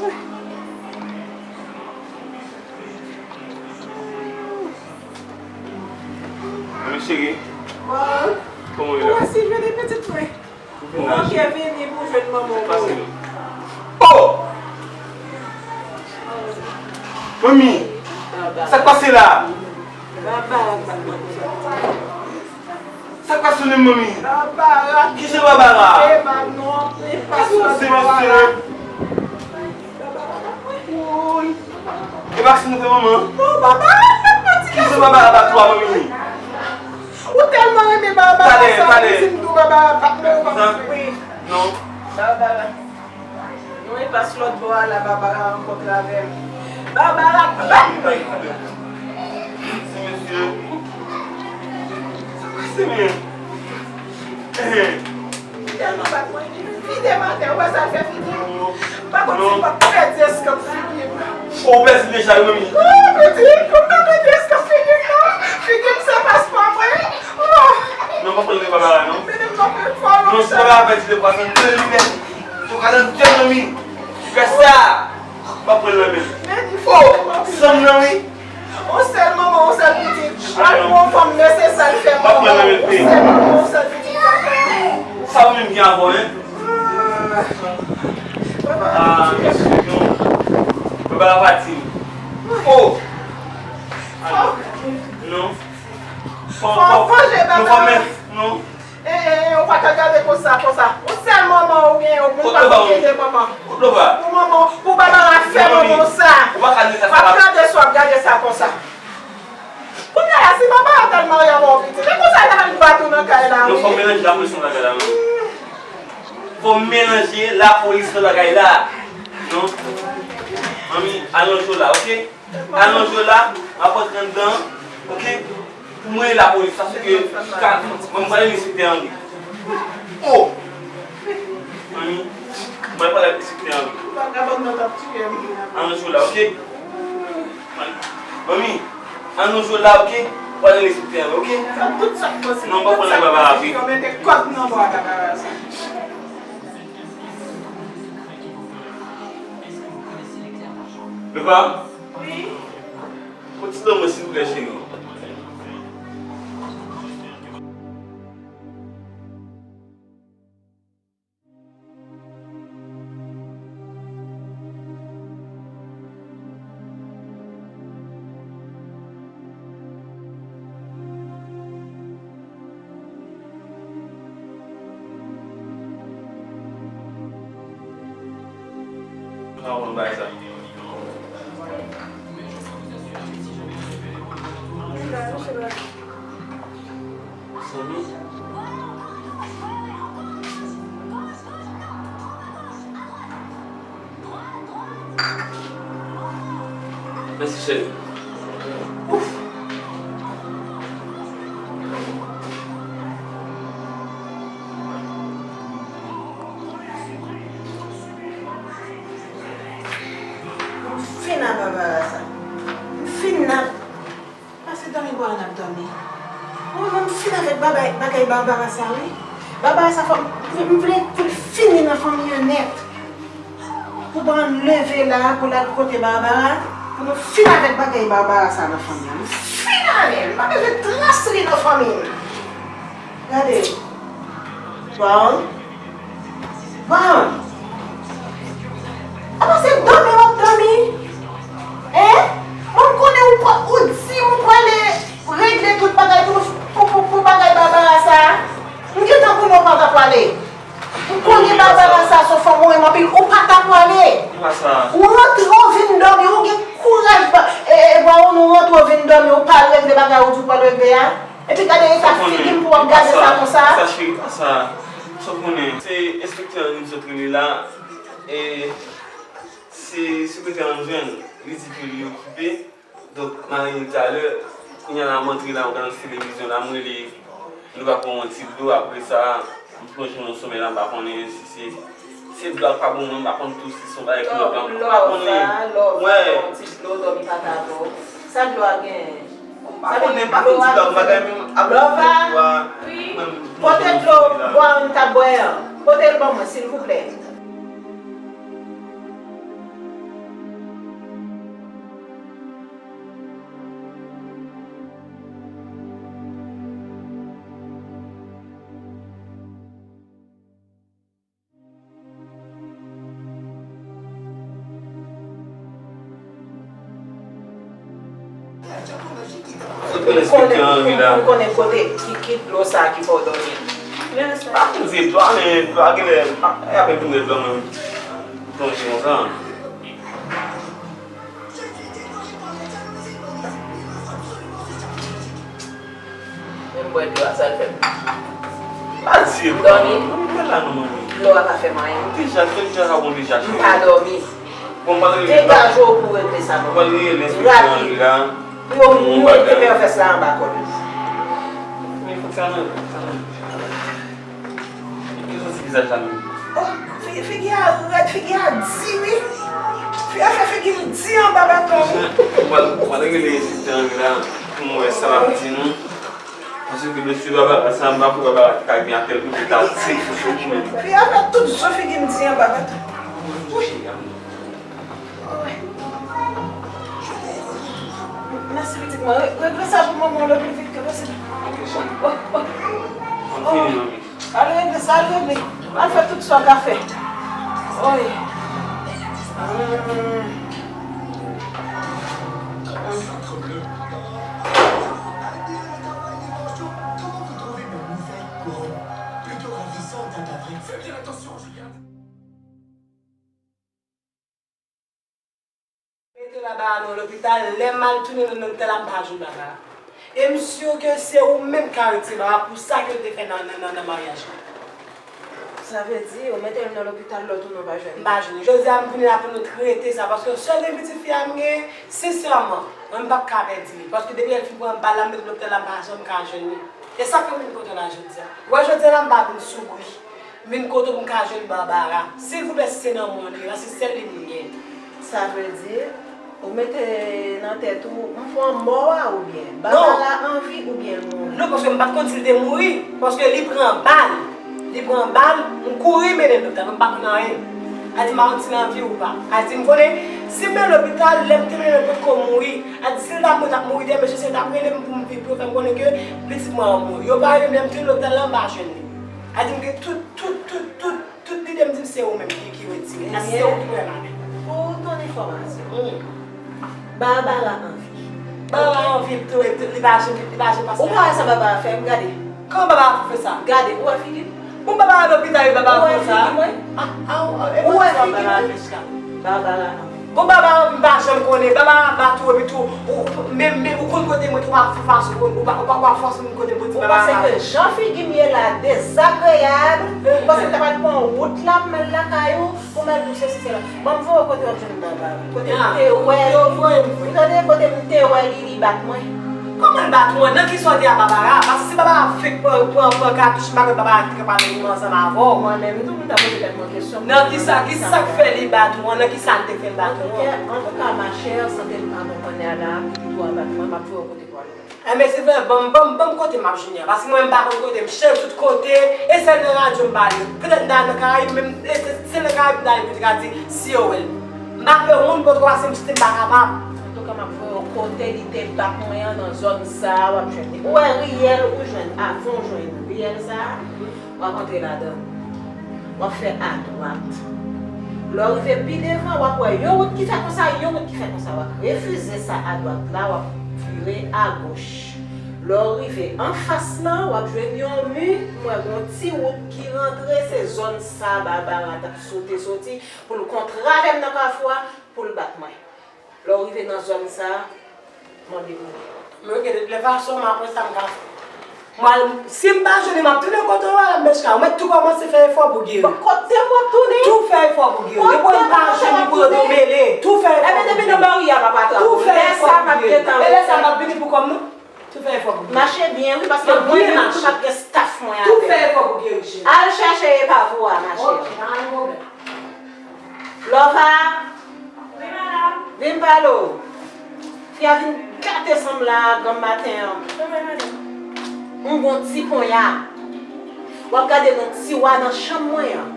Wi. Manmi cheri, kòman w ye la? Ou wè si jwenn pitit mwen. Ou vin la, cheri. Ou manke vini pou jwenn manman w mouri. Oh! Manmi, sa k pase la? Baba, baba. Sa k pase menm, manmi? Baba. Ki se Baba la? E pa non, e pa se Baba la. Woy. E pa si nou fè manman? Non, Baba, pa ti gason. Ki se Baba la bat ou a, manmi? Ou tèlman renmen Baba konsa, ou di m tou Baba la bat mwen, ou pa konprann. Non. Baba la. Mwen pase lòt bò a la, Barbara rankontre avè m. Barbara bat mwen. Ti mesye. Sa pase, men? Li tèlman bat mwen, li vide m atè, ou wè sa l fè figi m? M pa konn si m p ap pèdi eskanp figi m. Ou pèdi deja, wi, manmi. Oh, pitit, ou pa pèdi eskanp figi m, non. Figi m se paspò mwen. Oh. Non, pa pran Barbara, non. Mennen m nan pil fò lontan. Non, si Barbara pèdi de pwa, sa, li pèdi. Ou ka nan djòl nan mi. Fè sa. M ap pran l nan men. Oh, sanm nan wi. On sèl manman, on sèl pitit. Pral pou yon fanm nesesè, l fè manman. On sèl manman, on sèl pitit. Sa ou menm gen avè w, en? Ah, mesye, non. Baba la pati. Oh. Non. Fò, fò, fò, non, fò, men, non. E, e, e, ou pa ka gade konsa, konsa. Ou sèl manman ou gen, ou pa ka gade manman. Pou manman, pou Barbara fè manman w sa. W ap gade sa, w ap gade sa konsa. Kounye a, si Barbara t al marye avè w, pitit, e konsa l al bat ou nan kay la, wi. Non, fò w melanje lapolis nan bagay la, non. Fò w melanje lapolis nan bagay la. Non. Manmi, al nan cho la, oke? Alonje w la, m ap rantre anndan, oke? Pou mwen lapolis, paske, mwen, m pral rele enspektè Henry. Oh! Manmi, mwen pral rele enspektè Henry. Vagabòn nan t ap tiye m. Alonje w la, oke? Manmi, alonje w la, oke? M pral rele enspektè Henry, oke? Fè tout sa k posib. Non, m pa pran nan Barbara, wi. Yo mete kòd nan bò a Barbara sa. Barbara? Wi. Yon ti lanmò, silvouplè, cheri. Sa w konn bay sa? Sanmi? Mèsi, cheri. Ouf! M fin ak Barbara sa. M fin ak Pase dòmi bò a n ap dòmi. Mwen menm, m fin avèk bagay, bagay Barbara sa, wi. Barbara sa, fò m, m vle pou l fini nan fanmi an nèt. Pou Brown leve la, pou l al kote Barbara, pou nou fin avèk bagay Barbara sa nan fanmi an. M fin avè l, m pa bezwen tras li nan fanmi m. Gade. Brown. Brown. Apa se dòmi w ap dòmi? Hein? Mwen m konnen ou pa, ou di m ou prale regle tout bagay pou, pou, pou, pou bagay Barbara sa. M gentan konnen ou pa ta prale. M konnen Barbara sa se yon fanm ou renmen anpil, ou pa ta prale. Ou rantre, ou vin dòmi, ou gen kouraj, ba, e, e, Brown, ou rantre, ou vin dòmi, ou pa al regle bagay ou di w pral regle a. Epi gade eta figi m pou w ap gade sa konsa. Sa, cheri, pa sa. Sa w konnen, se enspektè Henry m sot rele la. E se sekretè an jwenn, li di ke li okipe. Donk, m a rele l talè. Kounye a la, m antre la, m gade televizyon la, m rele, nou va pran yon ti dlo. Apre sa, m plonje nan somèy la, m pa konnen si se, se dlo a k pa bon, mwen, m pa konn tou si se yon bagay ki lòt la, m pa konnen. Lòva, lòva, yon ti dlo, dòmi pa ta bon. Sa dlo a gen? M pa konnen, m pa konn ti dlo a, m pa gen menm ap lòva. Wi. Pote dlo bwa m t ap bwè an. Pote l ban mwen, silvouplè. Ou konnen, ou konnen kote ki, ki dlo sa ki fè w dòmi. Pa koze dlo a, men dlo a genlè, a, e apèn tou rèd dlo a, men plonje konsa. Menm bwè dlo a, sa l fè m. Pa di, dòmi. Dòmi la non, manmi. Lora pa fè m anyen. Deja, se deja sa bon deja, cheri. M pa dòmi. Bon, m pral rele. Degaje w pou w regle sa non. M pral rele enspektè Anri la. Pou yo mete pèfès la anba kòd ou. Men fòk sa nan, fòk sa nan. Ki sòti vizaj la menm? Oh, fi- figi a rèd, figi a di wi. Fi a fè figi m di anba baton wi. M pral, m pral rele enspektè Anri la pou m wè sa l ap di nou. Paske dosye Babara sa, m pa kwè Babara te ka gen ak tèl kote ta di. Fi a fè tout zo figi m di anba baton. Wi. Mèsi pitit mwen. Re- Regle sa pou manman w le pli vit ke posib. Oh, oh, oh. Al regle sa, al regle. Al fè tout sa w ka fè. Wi. Mete Babara nan lopital, lè m al tounen nan lopital la, m pa jwenn Babara. E m si ke se ou menm k ka retire Babara pou sa ke l te fè nan, nan, nan, nan maryaj la. Sa vle di, ou mete l nan lopital, lè w tounen, ou pa jwenn li? M pa jwenn li. Jodi a, m vini la pou nou trete sa, paske sèl yon pitit fi a m genyen, sensèman, mwen m p ap ka pèdi li. Paske depi lè l fin pran bal la, m mete l lopital la, m pa janm ka jwenn li. E sa k fè m vin kote w la jodi a. Ou wè, jodi a la, m pa vin souri. M vin kote w pou m ka jwenn Babara. Silvouplè, si se nan mond li, la, se sèl li m gen. Sa vle di, ou mete nan tèt ou, m pran mò a oubyen? Non. Babara anvi oubyen l mouri? Non, paske m pa t konn si l te mouri. Paske li pran bal. Li pran bal, m kouri mennen l lopital, m pa konn anyen. A di, m pa konn si l anvi ou pa. A di, m konnen, si m mennen l lopital, lè m te mennen l potko mouri. A di, si l ta mouri, t ap mouri demen, mesye, se l t ap rele m pou m vin, pou yo fè m konnen ke pitit mwen an mouri. Yo pa rele m, lè m te lopital la, m pa jwenn li. A di, m gen tout, tout, tout, tout, tout lide m di m se ou menm ki, ki retire. Paske se ou ki pran lamen. Pou ton enfòmasyon, Babara anvi. Babara anvi tou, e tou, li pa janm, li pa janm pase. Ou pa wè sa Babara fè m? Gade. Kòman Babara fè sa? Gade, ou wè figi m? Bon, Babara lopital, Babara fè sa? Ou wè figi mwen? Ah, ah, ah, e ou wè figi mwen? Babara anvi. Bon, Babara anvi, m pa janm konnen. Babara bat ou, epi tou, ou, men, men, ou konn kote mwen, tou, w ap fè fason, ou pa, ou pa, w ap fòse moun kote m pou di Babara. Ou panse ke jan figi m ye la dezagreyab? Ou panse m ta pral pran wout la pou m al lakay ou, pou m al di w sesi, sela? Ban m voye w kote w ap jwenn Babara. Kote m te wè li. Ou tande? Kote m te wè li, li bat mwen. Kòman l bat ou an? Nan kisa w te a Babara? Paske si Babara fèk pran, pran, pran katouch, m pa kwè Babara te ka pale menm ansanm avè w. Mwen menm tou, m ta poze tèt mwen kesyon. Nan kisa, kisa k fè li bat ou an? Nan kisa l te fè l bat ou an? Antouka, antouka, ma chère, sante m pa bon kounye a la, pitit ou a bat mwen, m ap voye w kote pou w ale. Enben, silvouplè, ban m, ban m, ban m kote m ap jwenn li a. Paske mwen, m pa konn kote m chèche tout kote, e sèl nan radyo m pale. Petèt m ta nan Karayib, men m, e, se, se nan Karayib m ta ale pou te ka di si yo wè l. M pa pè moun, potko pase m site m pa kapab. Antouka, m ap voye w kote li te bat mwen an, nan zòn sa a, w ap jwenn li. Ou wè riyèl ou jwenn, avan w jwenn riyèl sa a, w ap antre ladan l. W ap fè adwat. Lè w rive pi devan, w ap wè yon wout ki fè konsa, yon wout ki fè konsa. W ap refize sa adwat la, w ap vire agoch. Lè w rive anfas lan, w ap jwenn yon mi, m wè gon ti wout ki rantre, se zòn sa Babara t ap sote soti, pou l kontre avè m nan kafou a, pou l bat mwen. Lè w rive nan zòn sa a, mande pou mwen. Men oke, de tout lè fason, m ap wè sa m ka fè. M al, si m pa jwenn li, m ap tounen kote w a, Madan Bèchka. Ou mèt tou kòmanse fè efò pou geri. Bon, kote m w ap tounen? Tou fè efò pou geri. Depi w pa jwenn li, pou yo di w mele. Tou fè efò pou geri. Ebyen, depi nan bò ri a, m ap atrape w. Tou fè efò pou geri. Lè sa, m ap gentan. E lè sa, m ap vini pou kòm nou. Tou fè efò pou geri. Mache byen, wi, paske mwen menm tou m ap gen staf mwen avè m. Tou fè efò pou geri, cheri. Al chèche epav ou a, ma chère. Oke, pa gen pwoblèm. Lova! Wi, madanm. Vin pale w. Fi a vin gate san m la granm maten an. Wi, madanm. M gon ti ponya. W ap gade nan tiwa nan chanm mwen an.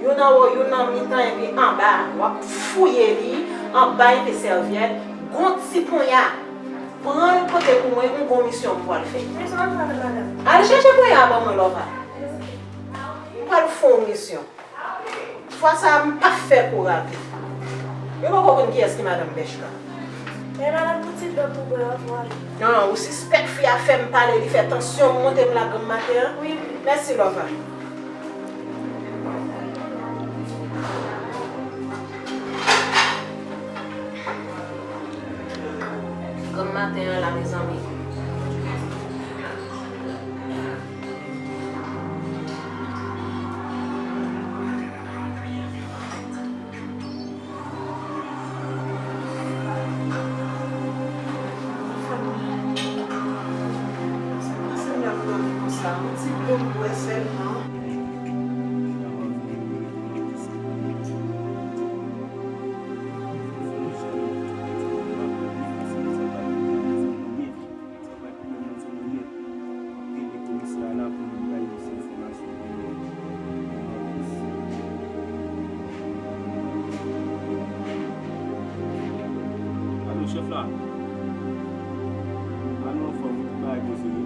Youn anwo, youn nan mitan epi anba. W ap fouye li anba epi sèvyèt. Gon ti ponya. Pran l pote pou mwen, m gon misyon m pral fè. Misyon w ap fè, madanm? Al chèche ponya a ban mwen, Lova. M pral fè w misyon. Fwa sa a, m p ap fè kou rate. Yo poko konn kiyès ki madanm Bèchka. E madanm pou ti dòt ou bwè anvan ale. Non, ou sispèk fi a fè m pale, li fè tansyon m monte m la granm maten an. Wi, wi. Mèsi, Lova. Granm maten an la, mezanmi. Sa, yon ti dlo m bwè sèlman. Alo, chèf la. Alo, anfòm, wi, tout bagay poze wi.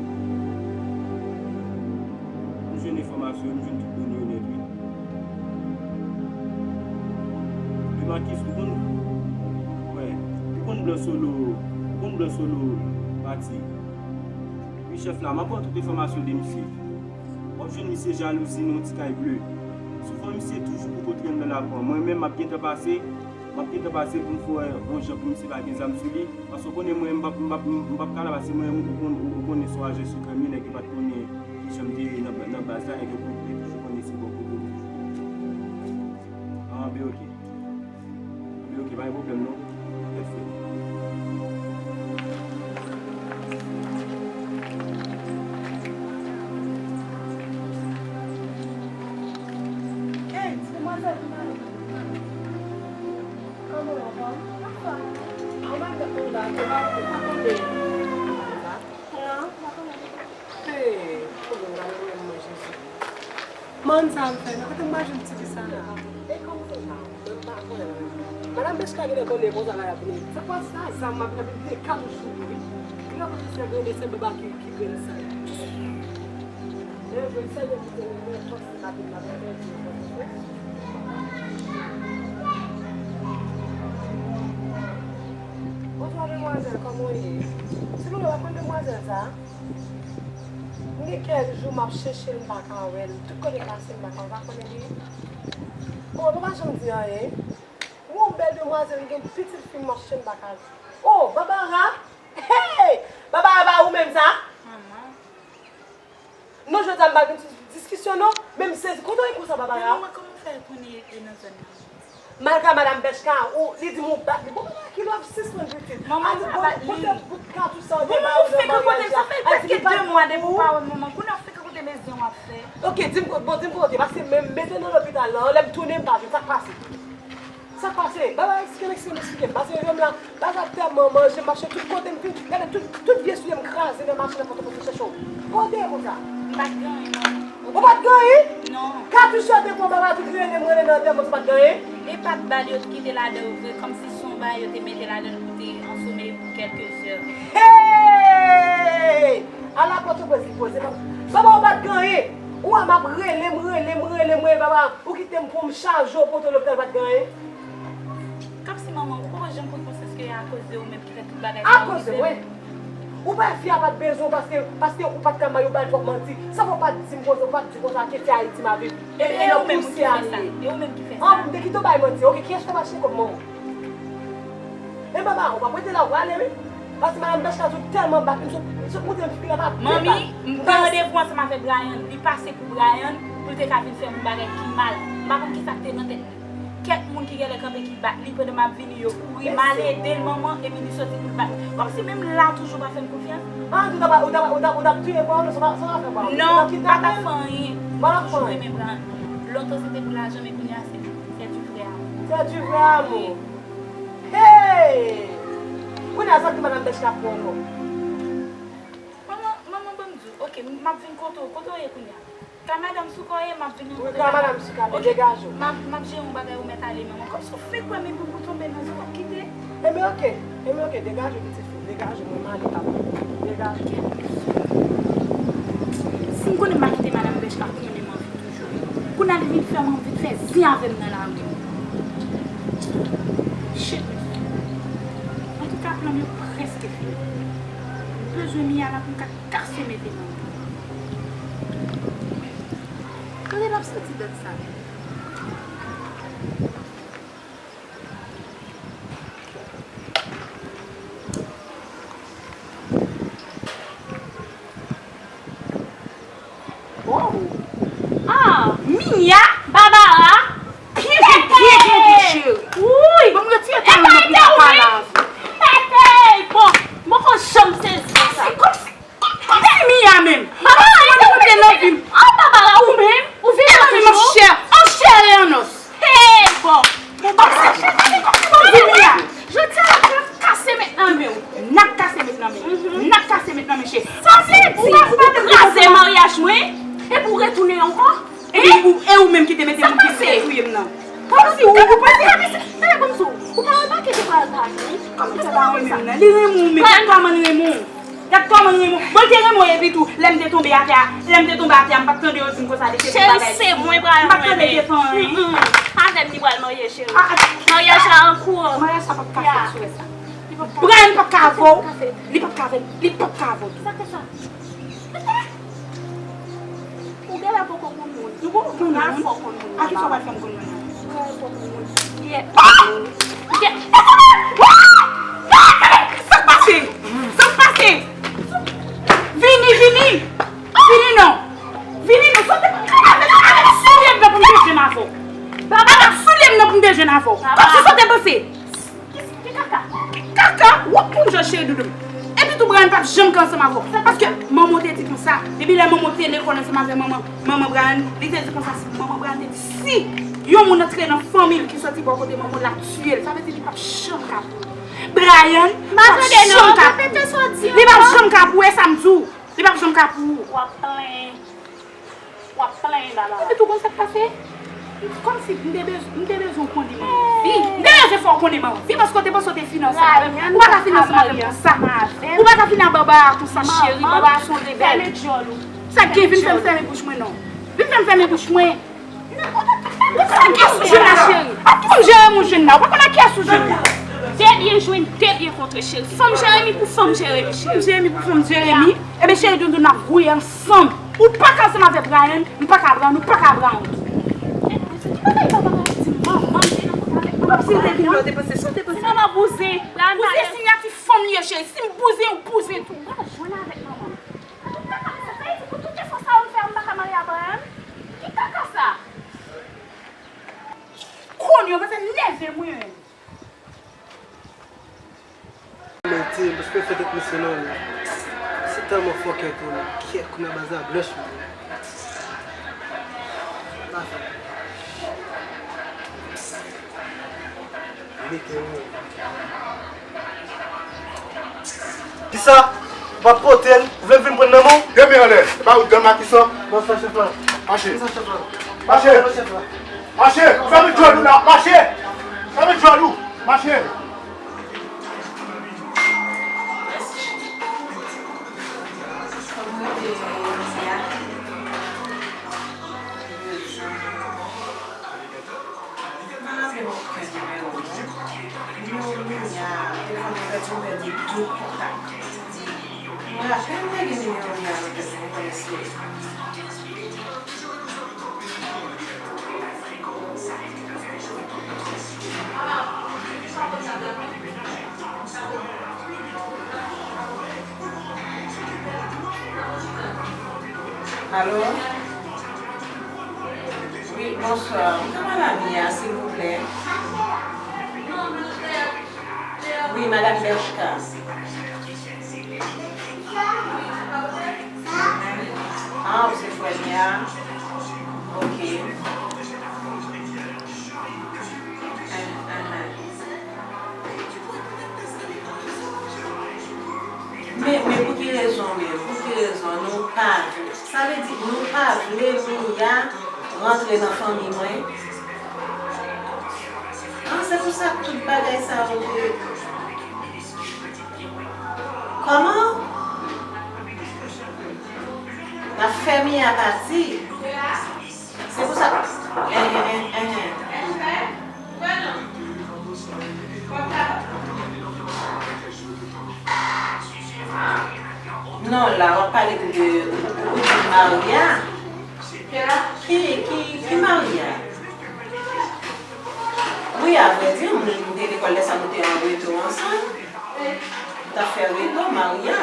M jwenn enfòmasyon, m jwenn tout done yo nèt, wi. Wi, Makis, ou konn, wè, ou konn Blan Solo, ou konn Blan Solo pati. Wi, chèf la, m ap ba w tout enfòmasyon de misye. W ap jwenn misye jalouzi nan yon ti kay ble. Souvan, misye toujou pou kontre anndan lakou an. Mwen menm, m ap gentan pase, m ap gentan pase pou m fè yon jan pou misye pa gen zam sou li. Paske w konnen mwen, m p ap, m p ap, m p ap ka la, paske mwen, ou konn, ou konnen se yon ajan sekrè m ye, nèg yo pa t konnen kijan m te ye nan, nan baz la, nèg yo toujou konnen se bò kote m toujou. Ah, ben, ok. Anben, ok, pa gen pwoblèm non. Tèt frèt. Hey, ti demwazèl, kòman w anfòm? Anfòm. Anfòm. Hey, pwoblèm la, mwen menm, mwen, Jezi. Mann sa m fè, nan kote m pa jwenn ti fi sa la? E kòm se sa, mwen m pa konnen. Madanm Bèchka genlè konnen konsa la y ap vini. Se pa sa, zam m ap vin ap vin de katouch sou li, wi. Li ka konnen se grenn, se baba ki, ki grenn sa. Men vre, sèl de kote mwen, fòk se maten m ap pèdi, fòk se. Bonswa, demwazèl, kòman w ye? Silvouplè, w ap konn demwazèl sa? M gen kèk jou m ap chèche l, m pa ka wè l. Tout kote m pase, m pa ka wè l. Ou pa konnen li? Bon, nou pa janm di anyen. Ou yon bèl demwazèl, m gen pitit fi m, m ap chèche l, m pa ka wè l. Oh, Babara! Hey! Babara, ba ou menm sa? Manman. Non, jodi a m pa vin sou diskisyon, non. Men m sezi. Kote w ye konsa, Babara? Men manman, kòman w fè konnen yo nan zòn nan? Malgra madanm Bèchka, ou, li di m ou bat li. Bon, madanm, kilè w ap sispann pitit? Manman, m pa bat li. Kote bout katouch sa w te ba yo nan maryaj la? Al di li bat ou. Manman, ou fenk kote m, sa fè prèske de mwa depi w pa wè manman. Kounye a w fenk kote m e zen w ap fè. Ok, di m, bon, di m kote, paske men m mete nan lopital la, lè m tounen m pa jwenn, sa k pase? Sa k pase? Baba, eksplike m, eksplike m, eksplike m. Paske jodi a, baz la tèlman manje m, mache tout kote m fin. Gade, tout, tout vye soulye m kraze nan machin nan, Pòtoprens, m chèche w. Kote konsa? M pa t gen anyen, non. Ou pa t gen anyen? Non. Katouch yo te pran, baba, tout rele m, rele nan antèman, ou pa t gen anyen? E pa t bal yo t kite ladan yo vre, kòmsi se yon bagay yo te mete ladan l pou te ansome pou kèlke zè. Hey! Ala Pòtoprens li poze, baba. Baba, ou pa t gen anyen. Ou wè m ap rele m, rele m, rele m, rele baba. Ou kite m pou m chaje w pote w lopital, pa t gen anyen. Kòmsi manman, ou poko janm pran konsyans ke e akoz de ou menm ki fè tout bagay sa yo rive m. Akoz de mwen? Ou pa wè fi a pa t bezwen w paske, paske ou pa t ka bay, ou bay twòp manti. Sa fè w pa t di m konsa, ou pa t di konsa ke se Ayiti m ap viv. E, e, e nan pousyè a li ye. E ou menm ki fè sa. An, m te kite w bay manti. Ok, kiyès ou te mache kòm manman? E baba, ou p ap rete la, ou prale, wi. Paske madanm Bèchka sot tèlman bat, m sot, m sot moute m figi la pa de bat. Manmi, m gen randevou ansanm avèk Brian. Li pase pou Brian, pou l te ka vin fè m yon bagay ki mal. M pa konn kisa k te nan tèt li. Kèk moun ki genlè kanpe ki bat li pandan m ap vini, yo kouri, m al ede l, manman, epi li soti pou l bat mwen. Kòmsi menm la toujou pa fè m konfyans. Ah, ou t ap, ou t ap, ou t ap, ou t ap touye Brian, sa pa, sa pa fè Brian. Non, m pa t ap fè anyen. M pa t ap fè anyen. Toujou renmen Brian. Lontan se te pou lajan, men kounye a se, c'est du vrai amour. C'est du vrai amour. Hey! Kounye a sa ki madanm Bèchka ap fè ankò? Manman, manman, ban m di w. Ok, m ap vin kote w. Kote w ye kounye a? Ka madanm Souka w ye, m ap vin rankontre w. Wi, ka madanm Souka, men degaje w. M ap, m ap jere yon bagay ou mèt ale, manman. Kòmsi w fenk wè m epi w tonbe nan zòn, w ap kite. Enben, ok. Enben, ok, degaje w, pitit fi. Degaje w, mwen m ale, papa. Degaje w. Si m konnen m pa kite madanm Bèchka konnen m anvi toujou. Kounye a li vin fè m anvi fè zen avè m nan lari. Shit, mesye. Antouka, plan m yo prèske fini. M bezwen Mia la pou m ka kase mete nan men. Kote l ap soti dat sa menm? Oh! Ah, Mia, Babara, kilè byen tande cheri. Wouy! Bon, m retire talon nan pou m ka pale avè w. Mete, bon, mwen poko janm sezi sa. Kòmsi, kòmsi, kòmsi Mia menm. Babara, li tonbe An papa la ou menm, ou vini la toujou. An chè, an chè e an os. Hey, bon. Kòmsi, kòmsi, kòmsi bon vini a. Jodi a, n ap kase met nan men w. N ap kase met nan men. N ap kase met nan men cheri. Sa vle di ou pa kraze maryaj mwen epi w retounen ankò? E ou, e ou menm ki te mete moun ki vle touye m nan. Kòmsi ou, ou panse. Tande, tande, kòmsi ou pa remake te pral pa nou. Kòmsi ou pa renmen m nan. Li renmen w, men gad kòman l renmen w. Gad kòman l renmen w. Bon, l te renmen w epi tou, lè m te tonbe atè a, lè m te tonbe atè a, m pa t tande yo di m konsa li te fè bagay. Cheri, se mwen pral renmen. M pa t tande li te fè anyen. Mm, mm. Avè m li pral marye, cheri. Ah, ah. Maryaj la an kou. Maryaj sa p ap ka fèt sou rès la. Li p ap ka. Brian p ap ka avè w. Li p ap ka avè, li p ap ka avè w tou. Sa fè sa? Ou genlè poko konn moun. Nou poko konn moun. Pral fè w konn moun. A kisa w pral fè m konn moun nan? Pral fè w konn moun. Ye. Ye. Sa k pase? Sa k pase? Vini, vini. Vini non. Vini non. Sote avèk, avèk soulye m nan pou m te jwenn avè w. Avèk soulye m nan pou m te jwenn avè w. Kòmsi sa w te panse? Ki, ki kaka? Ki kaka? W ap konn jan cheri doudou m. Epi tou Brian p ap janm ka ansanm avè w. Paske manman w te di konsa, depi lè manman w te lekòl ansanm avè manman, manman Brian, li te di konsa, si manman Brian te di, si yon moun antre nan fanmi l ki soti bò kote manman w, l ap tiye l. Sa vle di li p ap janm ka pou ou. Brian p ap janm ka pou ou. Li p ap janm ka pou ou, e sa m di w. Li p ap janm ka pou ou. W ap plenyen. W ap plenyen, baba. Epi tou konn sa k pase? Kòmsi m te bez-, m te bezwen w konnen m anvi. M te bezwen fè w konnen m anvi paske w te panse w te fin ansanm avè m. Ou pa ka fin ansanm avè m konsa. Ou pa ka fin a baba a konsa, cheri. Baba a se yon rebèl. Sa k gen, vin fè m fèmen bouch mwen non. Vin fè m fèmen bouch mwen. Sa k gen sou jwenn la, cheri? Fòm Jeremi ou jwenn la. Ou pa konn a kiyès ou jwenn la. De byen jwenn, de byen kontre, cheri. Fanm Jeremi pou fanm Jeremi, cheri. Fanm Jeremi pou fanm Jeremi. Ebyen, cheri doudou, n ap gouye ansanm. Ou pa ka ansanm avèk Brian, m pa ka pran, nou pa ka pran. Kòmsi l te vin la, w te panse, sa w te panse? Se manman bouzen. Bouzen sinyati fanm li ye, cheri. Si m bouzen, ou bouzen tou. Ou pa jwenn avèk manman. Sa vle di pou tout efò sa yo m fè, m pa ka marye a Brian? Ki kaka sa? Kounye a, mwen se leve mwen. Mete, paske fè tèt misye non, men. Se tèlman fòkè tou, men. Kèt, kounye a baz la blanch, men. Pa fè. Mete, men. Kisa? W ap pote l? Ou vle vin pran nan men w? Kenbe anlè. Se pa ou dam a kisa? Bòs la, chèf la. Mache. Kisa, chèf la? Mache. Chèf la. Mache. Fèmen djòl ou la. Mache. Fèmen djòl ou. Mache. Mwen pa raple m okenn nimewo w non. Nimewo w Lounia, telefòn mwen pèdi, m pèdi tout kontak. Mwen apèn te gen nimewo w Lounia nan tèt mwen, mwen pa eseye. Alo? Wi, bonswa. Ou ka pale a Mia, silvouplè? Wi, madanm Berchka. Ah, ou se frè Mia? Ok. Ah, ah, ah. Men, men pou ki rezon menm? Pou ki rezon nou pa vle? Sa vle di nou pa vle Mia rantre nan fanmi mwen? Ah, se pou sa tout bagay sa yo te. Kòman? N ap fè Mia pati. Se pou sa. Enhen, enhen. Non, la, w ap pale m de, ou, ou, ou di Maria. Ki, ki, ki Maria? Wi, avrèdi, m, m te lekòl lè sa nou te an reto ansanm. M t ap fè reto, Maria.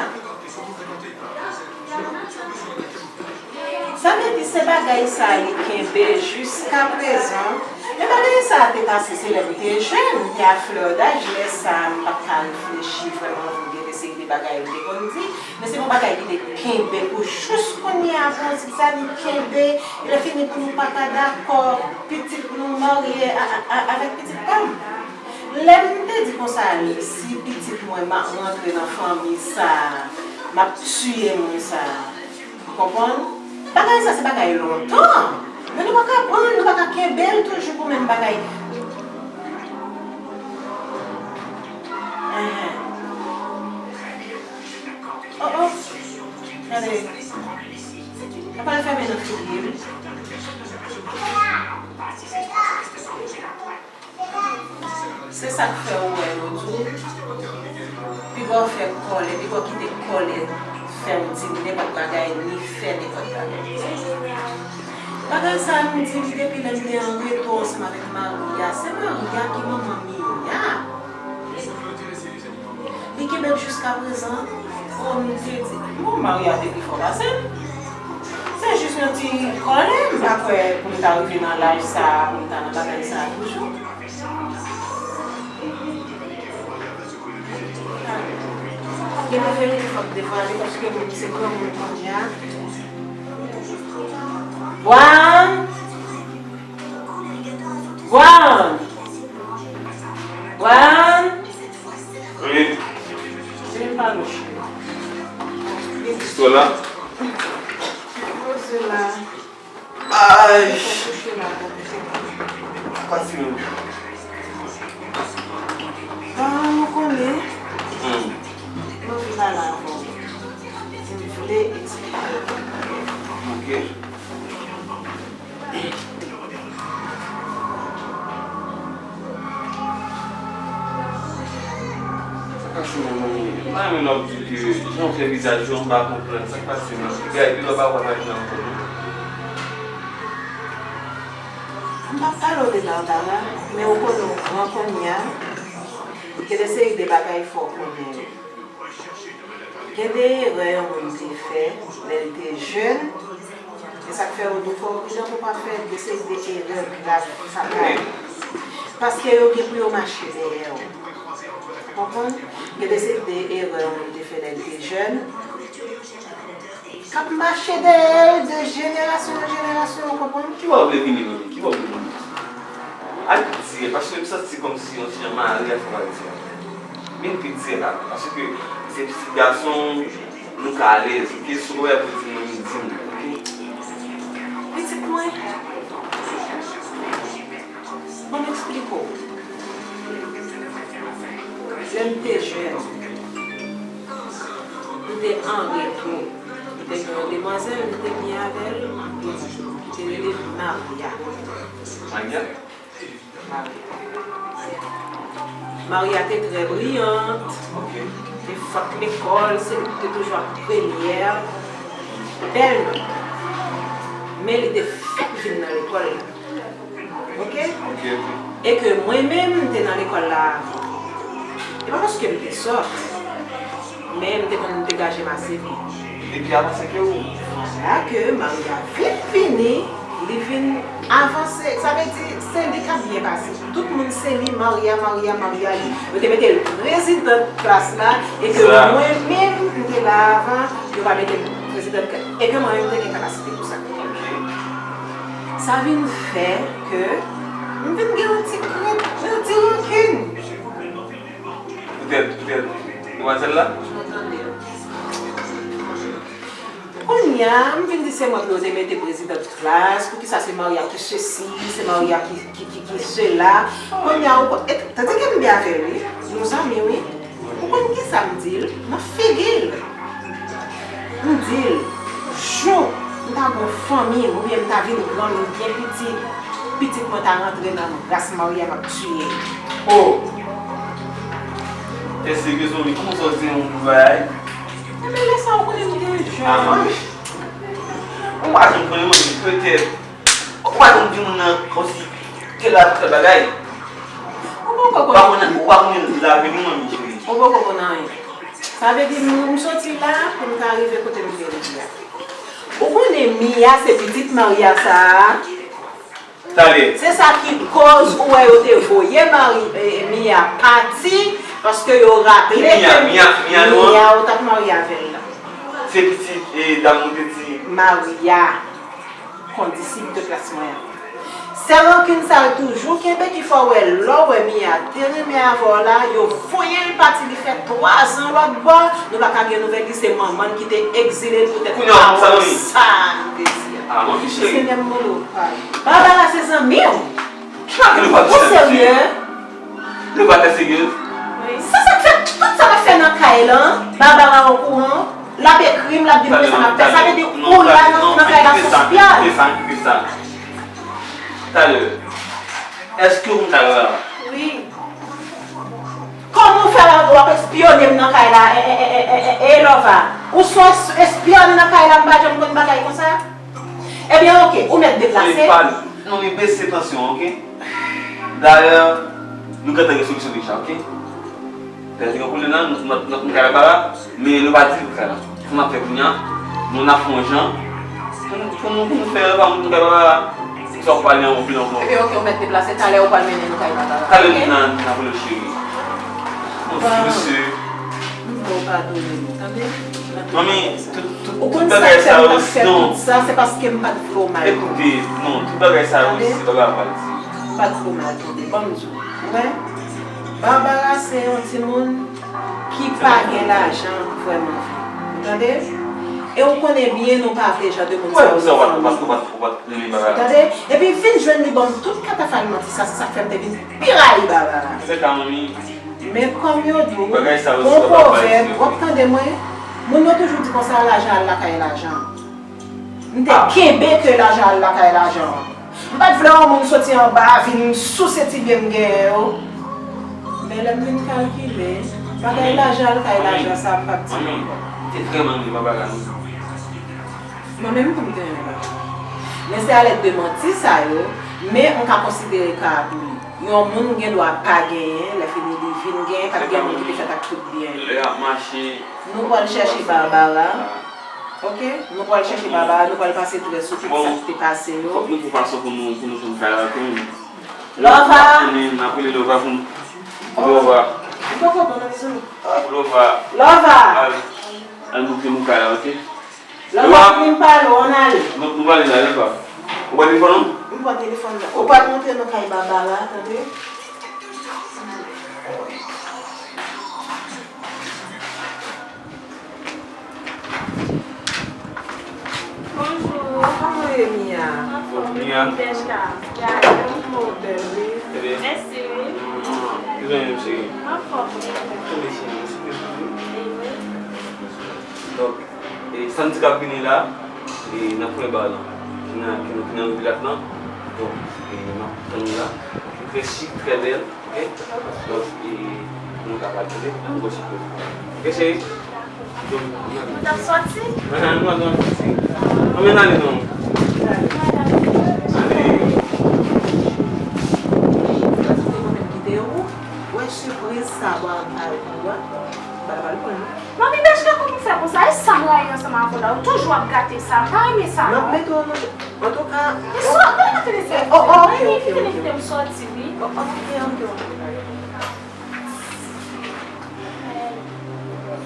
Sa vle di se bagay sa li kenbe jiskaprezan. Men bagay sa te pase, se lè m te jèn, m te a flè daj, lè sa a m pa t ka reflechi vrèman pou gen de seri de bagay m te konn di. Men se yon bagay ki te kenbe pou jis kounye a. Apre yon ti sa, li kenbe, lè fini pou nou pa ka dakò, pitit nou marye a- a- a- avèk pitit pa m. Lè m te di konsa, li, si pitit mwen m ap rantre nan fanmi sa, m ap tiye moun sa. Ou konprann? Bagay sa se bagay lontan. Men nou pa ka pran l, nou pa ka kenbe l toujou pou menm bagay. Enhen. Oh, oh. Gade. Apa l fèmen nan figi m. Se sa k fè ou wè yo di w, piga w fè kòlè, piga w kite kòlè fè w di nenpòt bagay, ni fè nenpòt bagay. Bagay sa a, m di li depi lè m te an reto ansanm avèk Maria. Se Maria ki manman Mia. Li kenbe l jiskaprezan. Oh, m te di, bon, Maria te pi fò pase m. Se jis yon ti kòlè, m pa kwè pou m ta rive nan laj sa a, pou m ta nan bagay sa a toujou. Gen de verite fòk devwale paske moun se granmoun kounye a. Bwan! Bwan! Bwan! Wi. Vin pa nou chè. Sola. Sola. Ay. Pase menm. Ah, nou konnen. Hmm. Mwen vin pale avè w. M vle eksplike w. Ok. Sa k pase menm, manmi? M pa renmen lè w ap di ke jan w fè vizaj ou an, m pa konprann. Sa k pase menm? Gade, epi lè w pa wè m ankò, non. M p ap pale w de Barbara, men ou konnen w gran kounye a. Gen de seri de bagay fò w konnen yo. Gen de erè yon moun te fè lè l te jèn, e sa k fè yo di w fò w pridan pou w pa fè de seri de erè grav, fatal. Paske yo gen pou yo mache dèyè w. Konprann? Gen de seri de erè yon moun te fè lè l te jèn, k ap mache dèyè l de jenerasyon an jenerasyon, w konprann? Ki bò w vle vini, manmi? Ki bò w vle vini? Al pi dirèk, paske m santi kòmsi yon ti jan mare a fè w al dirèk. Vin pi dirèk avè m, paske se pitit gason w, nou ka alèz, ok? Si w gen bagay pou w di m, manmi, di m, ok? Pitit mwen, ban m eksplike w. Lè m te jèn, m te an reto. M te gen yon demwazèl, m te byen avè l, m te rele Maria. Maria? Maria. Maria te trè briyant. Ok. Te fòt lekòl, se li ki te toujou ap premyè. Bèl nòt. Men li te fèk vin nan lekòl la. Ok? Ok, ok. E ke mwen menm, m te nan lekòl la avan. E pa paske m te sòt, men m te konn degaje m ase byen. Li pi avanse ke ou? Vwala ke Maria vin vini, li vin avanse. Sa vle di, se li k ap byen pase. Tout moun se li, Maria, Maria, Maria, li. Yo te mete l prezidant klas la, e ke mwen menm, m te la avan, yo pa mete m prezidant klas. E ke mwen menm, m te gen kapasite pou sa. Ok. Sa vin fè ke m vin gen yon ti krent, yon ti rankin. Poutèt, poutèt demwazèl la? Mwen tande. Kounye a, m vin di se mwen pou yo te mete prezidant klas, poukisa se Maria ki sesi, se Maria ki, ki, ki, ki sela. Kounye a, ou, e, tande ke m byen avè l, wi. Nou zanmi, wi. Ou konn kisa m di l? Nan figi l. M di l, jou m ta gon fanmi m, oubyen m ta vin granmoun byen piti, pitit mwen ta rantre nan ras Maria, m ap tiye l. Oh! Tè serye, zanmi, kòman sa w di yon bagay? Ebyen, lè sa, ou konnen m te jèn. Ah, manmi. Ou pa janm konnen, manmi, petèt. Ou pa janm di moun nan kòmsi tèl bagay. Ou poko konn. Ou pa konnen, ou pa konnen lavini, manmi cheri. Ou poko konn anyen. Sa vle di, m, m soti la pou m ka rive kote m te rive a. Ou konnen Mia se pitit Maria sa a? Talè. Se sa ki koz ou wè yo te voye Mari, eh, Mia pati, paske yo raple ke Mia, Mia, Mia, non? Mia, ou t ap marye avè l la. Se pitit, eh, dam ou te di, Maria, kondisip de klas mwen an. Sè rankin sa yo toujou kenbe ki fè w wè lè w wè Mia te renmen avè w la, yo voye l pati, li fè twa zan lòt bò, nou pa ka gen nouvèl li, se manman l ki te egzile l poutèt pawòl sa nou te di a. Senyè m mande w padon. Barbara se zanmi w. Ou serye? Nou pa trè serye. Sa, sa k fè tout sa m ap fè nan kay lan, Barbara okouran, l ap ekri m, l ap di m sa m ap fè. Sa vle di ou la nan, nan kay la se espyòn. Talè, èske ou ta la? Wi. Kòman w fè w ap espyone m nan kay la, e, e, e, e, e, e, Lova? Ou se yon es-, espyòn nan kay la, m pa janm konn bagay konsa? Ebyen, oke, ou mèt deplase. Non, li bese tansyon, oke? Dayè, nou gentan gen solisyon deja, oke? Pèdi yon koulè nan, nou, nou, nou, nou ka la, men nou pa di pou sa la. Sa n ap fè kounye a, nou, n ap fè yon jan pou nou, pou nou, pou nou fè repa moun kay Barbara. Sa w pale anpil ankò. Ebyen, oke, ou mèt deplase, talè ou pral mennen nou kay Barbara. Talè nou nan, nan volo cheri. Mon Dieu. M vle w padone m, tande? Manmi, tout, tout, tout bagay sa yo, non. Sa, se paske m pa t vle w mal. Ekoute, non, tout bagay sa yo, se bagay m pral di. M pa t vle w mal, tande. Ban m di w. Ou wè? Barbara se yon timoun ki pa gen lajan vrèman vre. Ou tande? E ou konnen byen nou pa vle jan de moun sa yo nan fanmi. Ou tande? Epi vin jwenn li ban m tout katafal manti sa, se sa k fè m te vin pi rayi Barbara. Men kòm yo di w, gon pwovèb, w ap tande mwen, moun yo toujou di konsa, lajan al lakay lajan. M te kenbe ke lajan al lakay lajan. M pa t vle yon moun soti anba vin souse ti byen m genyen yo. Men lè m vin kalkile, bagay lajan al kay lajan sa, m p ap di. Manmi, manmi, m te vrèman renmen Barbara, non. Mwen menm tou m te renmen Barbara. Men se alèd de manti sa yo, men m ka konsidere ka a pou li. Yon moun gen dwa pa genyen, lè fini li vin genyen, pa t gen moun ki te fèt ak tout byen li. Lè y ap mache, nou pral chèche Barbara. Oke? Nou pral chèche Barbara, nou pral pase trè sou tout sa ki te pase yo. Fòk nou twouve fason pou nou, pou nou jwenn kay la, oke? Lova! N ap rele Lova pou nou. Lova. Lova. Al, al montre nou kay la, oke? Lova, vin pale w, ann ale. Nou, nou prale la, Lova. Ou pran telefòn ou? M pran telefòn mwen. Ou pral montre nou kay Barbara, tande? Bonjou, kòman w ye, Mia? Anfòm, Mia. Bèchka. Gade, ou bèl, wi. Mèsi, wi. Ki jan w ye, cheri? Anfòm, wi. Mèsi, mèsi, mèsi. Donk, e, samdi k ap vini la, e, n ap fè bal lan. Ki nan, ki nan, ki nan Rivilat lan. Donk, e, n ap tann ou la. Li trè chik, trè bèl. Oke? Donk, e, pou nou kapab, tande, ann gòch tou. Oke, cheri? Donk, nou t ap sòti? Ahan, nou t ap sòti. Ann, men n ale non. Ale. Wè sipriz sa, bwa, al pou bwa. Bal, bal, bal. Manmi Bèchka, kòman w fè konsa? E sa m rayi ansanm avè w la, ou toujou ap gate sa, m pa renmen sa non. M ap mete w nan, antouka. E sòti, mete nan telefòn. Oh, oh, ok, ok, ok. Kite m sòti, wi. Oh, ok, ok, ok.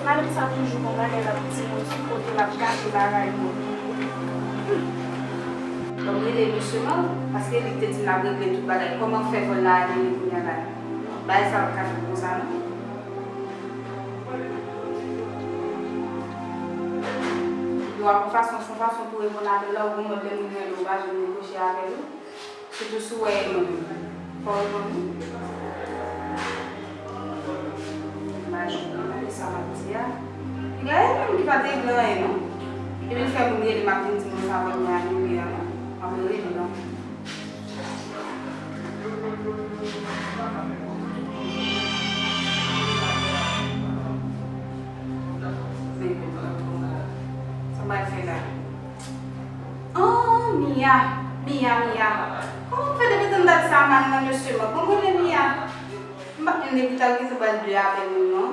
Madanm sa toujou gon bagay l ap di moun sou kote l ap gate bagay moun. Ban m rele mesye Mab, paske li te di l ap regle tout bagay. Kòman fè vòl la ale kounye a la? Bagay sa p ap ka fèt konsa non. Yo ap yon fason, se yon fason pou reponn apèl la, ou gon mòd lè moun rele w pa janm dekwoche apèl ou. Sitou si w wè e moun. Fò w reponn wi. Imajine w, e sa m ap di a. Piga e menm ki pa t regle anyen non. Epi l fè moun rele m ap vin di m sa vòl mwen anile a non. M ap rele non. Sa m al fè la? Oh, Mia, Mia, Mia. Kòman w fè depi tann dat sa a m al nan mesye Mab? Bon, mwen rele Mia. M pa konn depi talè ki se pral de apèl menm non.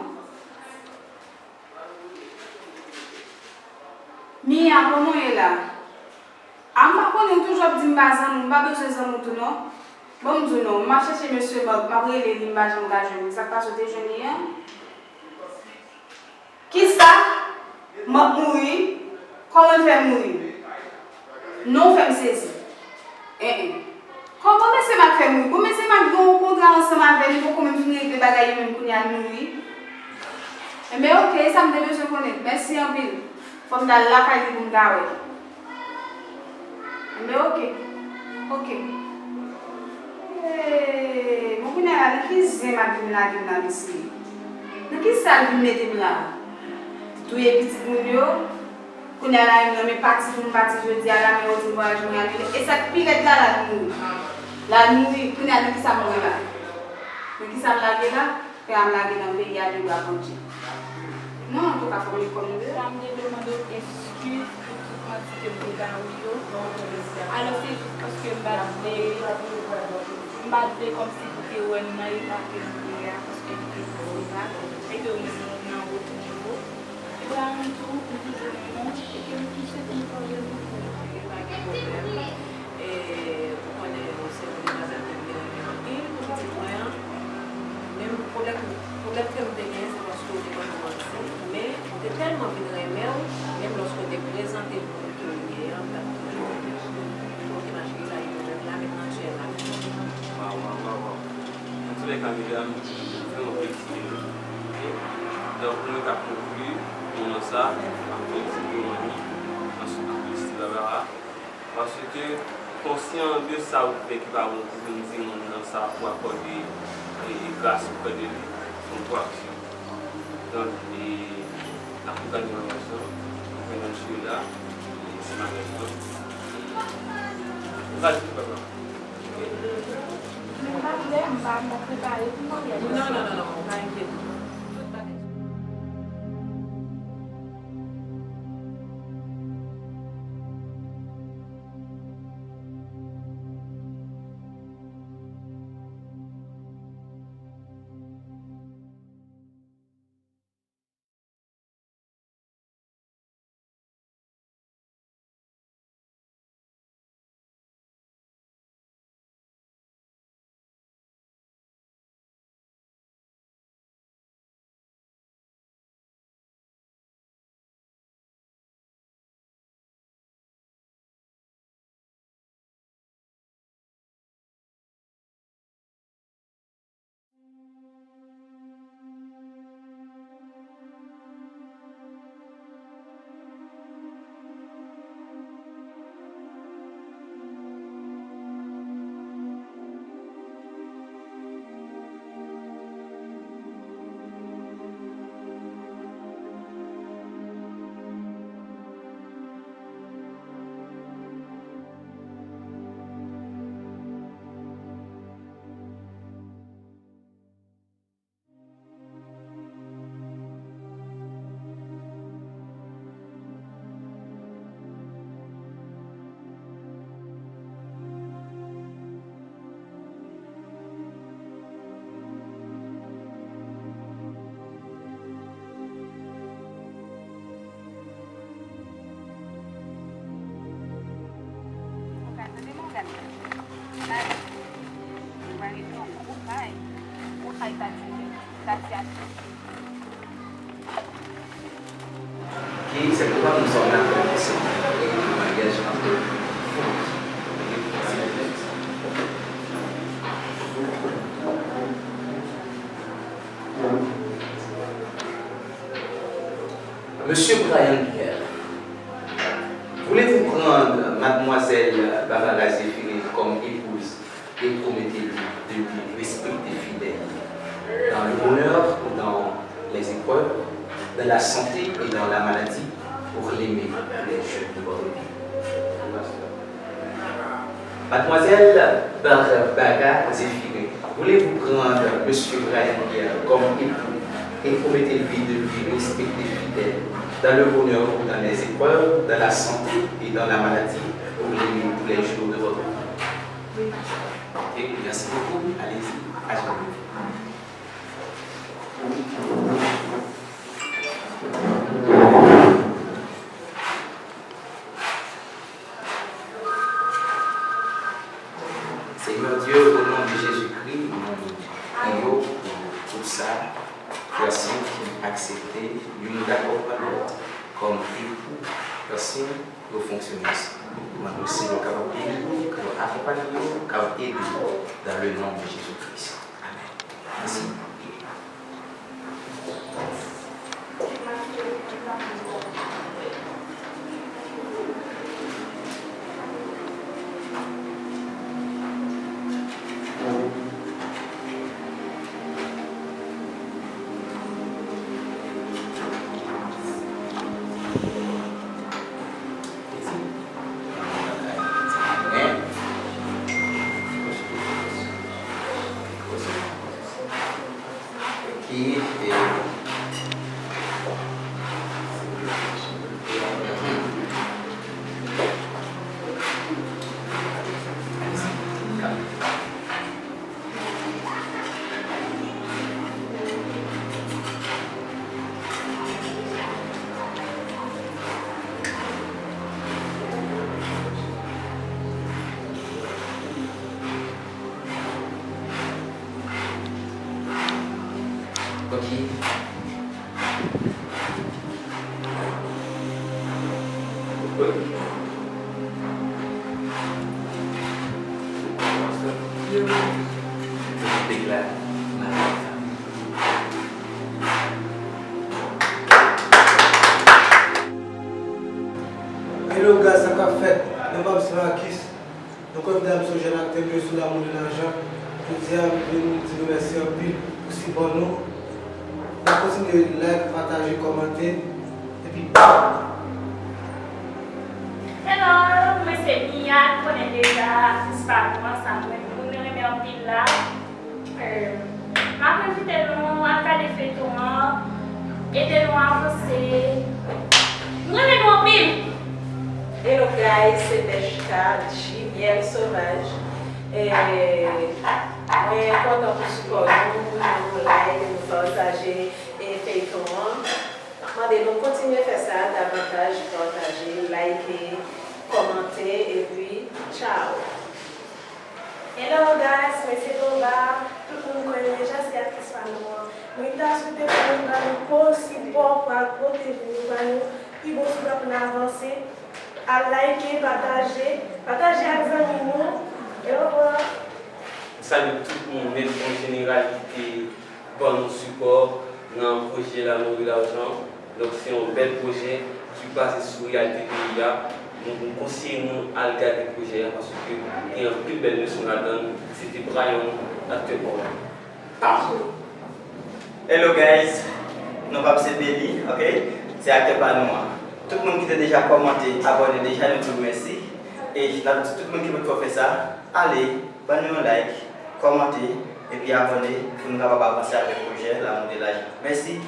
Mia, kòman w ye la? A, m pa konnen, ou toujou ap di m pa zanmi w, m pa bezwen zanmi w tou non. Bon, m di w non, m ap chèche mesye Mab, m ap rele li, m pa janm ka jwenn li. Sa k pase, w te jwenn li yè? Kisa? Mab mouri? Kòman l fè mouri? Non, w fè m sezi. En, en. Kòman mesye Mak fè mouri? Bon, mesye Mak gen yon kontra ansanm avè l, li poko menm fin regle bagay yo menm kounye a l mouri. Enben, oke, e sa m te bezwen konnen. Mèsi anpil. Fò m t al lakay li pou m ta wè l. Enben, oke. Oke. Ee, bon, kounye a la, nan ki zen Mak vin lage m la, mesye? Nan ki sa l vin mete m la? Touye pitit moun yo? Kounye a la, li renmen pati pou m pati jodi a la, men yo di m vwayaj mwen anile. E sa k pi rèd la, la l mouri. La l mouri, kounye a nan kisa m mouri la? Nan kisa m lage la? Frè a m lage nan peyi a de bra pandye. Non, antouka, fò m met kò m deyò. Sa m gen dwe mande w eskiz pou tout manti ke m te ba w yo. Alò, se jis paske m pa t vle, m pa t vle kòmsi pou te wè m nan eta ke m ye a, paske m te vle la, e ke ou menm ou nan wot nivo. Ibrahim tou, m toujou renmen w, e ke m swete m twouve m e pa gen pwoblèm. E, ou konnen, ou se yon demwazèl ke m te renmen anpil pou pitit mwen an. Men pwoblèm, pwoblèm ke m te gen, se paske w te ban m manti, men m te tèlman vin renmen w, menm lòske w te prezante m moun ke w ye a, m t ap toujou renmen w. Ok, ma chérie, sa rive menm la, menm nan tchè la. Waw, waw, waw, waw. Antoulèka, medam, m vrèman felisite nou. Ok? Donk, pou mwen k ap konkli moman sa, m ap felisite w, Manmi, ansuit m ap felisite Babara, paske konsyan de sa ou fè ki pa bon pou vin di moun nan sa pou akòde, e, e gras oprè de li, se yon gwo aksyon. Donk, e, n ap konprann maryaj lan, konprann maryaj la, e, se maryaj lan. E, nou pral di papa. Men m pa vle, m pa, m pa prepare pou maryaj. Non, non, non, non, pa enkyete w. Tout bagay. Ou ka tande Mògàn? Mari, mari, non, ou kay, ou kay Tati, Tati a chèche. Qui, c'est pourquoi nous sommes là ensemble. Et le mariage entre vous. Monsieur Brian Pierre, voulez-vous prendre mademoiselle Barbara Zéphirin comme épouse et promettez-lui de lui respecter fidèle, dans le bonheur ou dans les épreuves, dans la santé et dans la maladie, pour l'aimer tous les jours de votre vie. Mademoiselle Barbara Zéphirin, voulez-vous prendre Monsieur Brian Pierre comme époux et promettez-lui de lui respecter fidèle, dans le bonheur ou dans les épreuves, dans la santé et dans la maladie, pour l'aimer tous les jours de votre vie? Oui, ma chère. Ok, merci beaucoup. Allez-y, à genoux. Seigneur Dieu, au nom de Jésus-Christ, nou priye pou tout sa, pèsonn ki aksepte youn dakò pa lòt kòm epou Fè siy pou yo fonksyone ansanm. Mande w, Senyè, w kapab beni yo, ke w akonpanye yo, w kapab ede yo, dans le nom de Jésus-Christ. Amèn. Mèsi. Ok. Hello guys, sa k ap fèt? Nan pam se Marcus. Nou konn medam se yon jèn aktè ki jwe sou lamour de lajan. Jodi a, m vin di nou mèsi anpil pou sipò nou. N ap kontinye like, pataje, kòmante, epi bam! Hello, mwen se Mia, nou konnen deja, aktris pa nou an, sa mwen, moun mwen renmen anpil la. Euh, m ap envite nou al gade feyton an, ede nou avanse. M renmen nou anpil! Hello guys, se Deshka G, Miel Sauvage. Eh, mwen kontan pou sipò nou, nou like, nou pataje, eh, feyton an. Mande nou kontinye fè sa davantaj, pataje, like, kòmante, epi tchao! Hello guys, mwen se Loba. Tout moun konnen m deja se aktris pa nou an. Mwen ta swete pou nou ba nou bon sipò pou al pwoteje nou, ba nou pi bon sipò pou n avanse. Al like, pataje, pataje ak zanmi nou. E au revoir. M salye tout moun, nèt an jeneral ki te ban nou sipò nan pwojè Lamour et L'argent. Donk, se yon bèl pwojè ki baze sou reyalite peyi a. Donk, m konseye nou al gade pwojè a paske gen anpil bèl leson ladan l. Se te Brian, aktè pa w la. Hello guys, non pa m se Beli, ok? Se aktè pa nou an. Tout moun ki te deja kòmante, abòne deja, nou di w mèsi. E n ap di tout moun ki potko fè sa, ale, ban nou yon like, kòmante, epi abòne pou nou kapab avanse avèk pwojè Lamour et L'argent. Mèsi.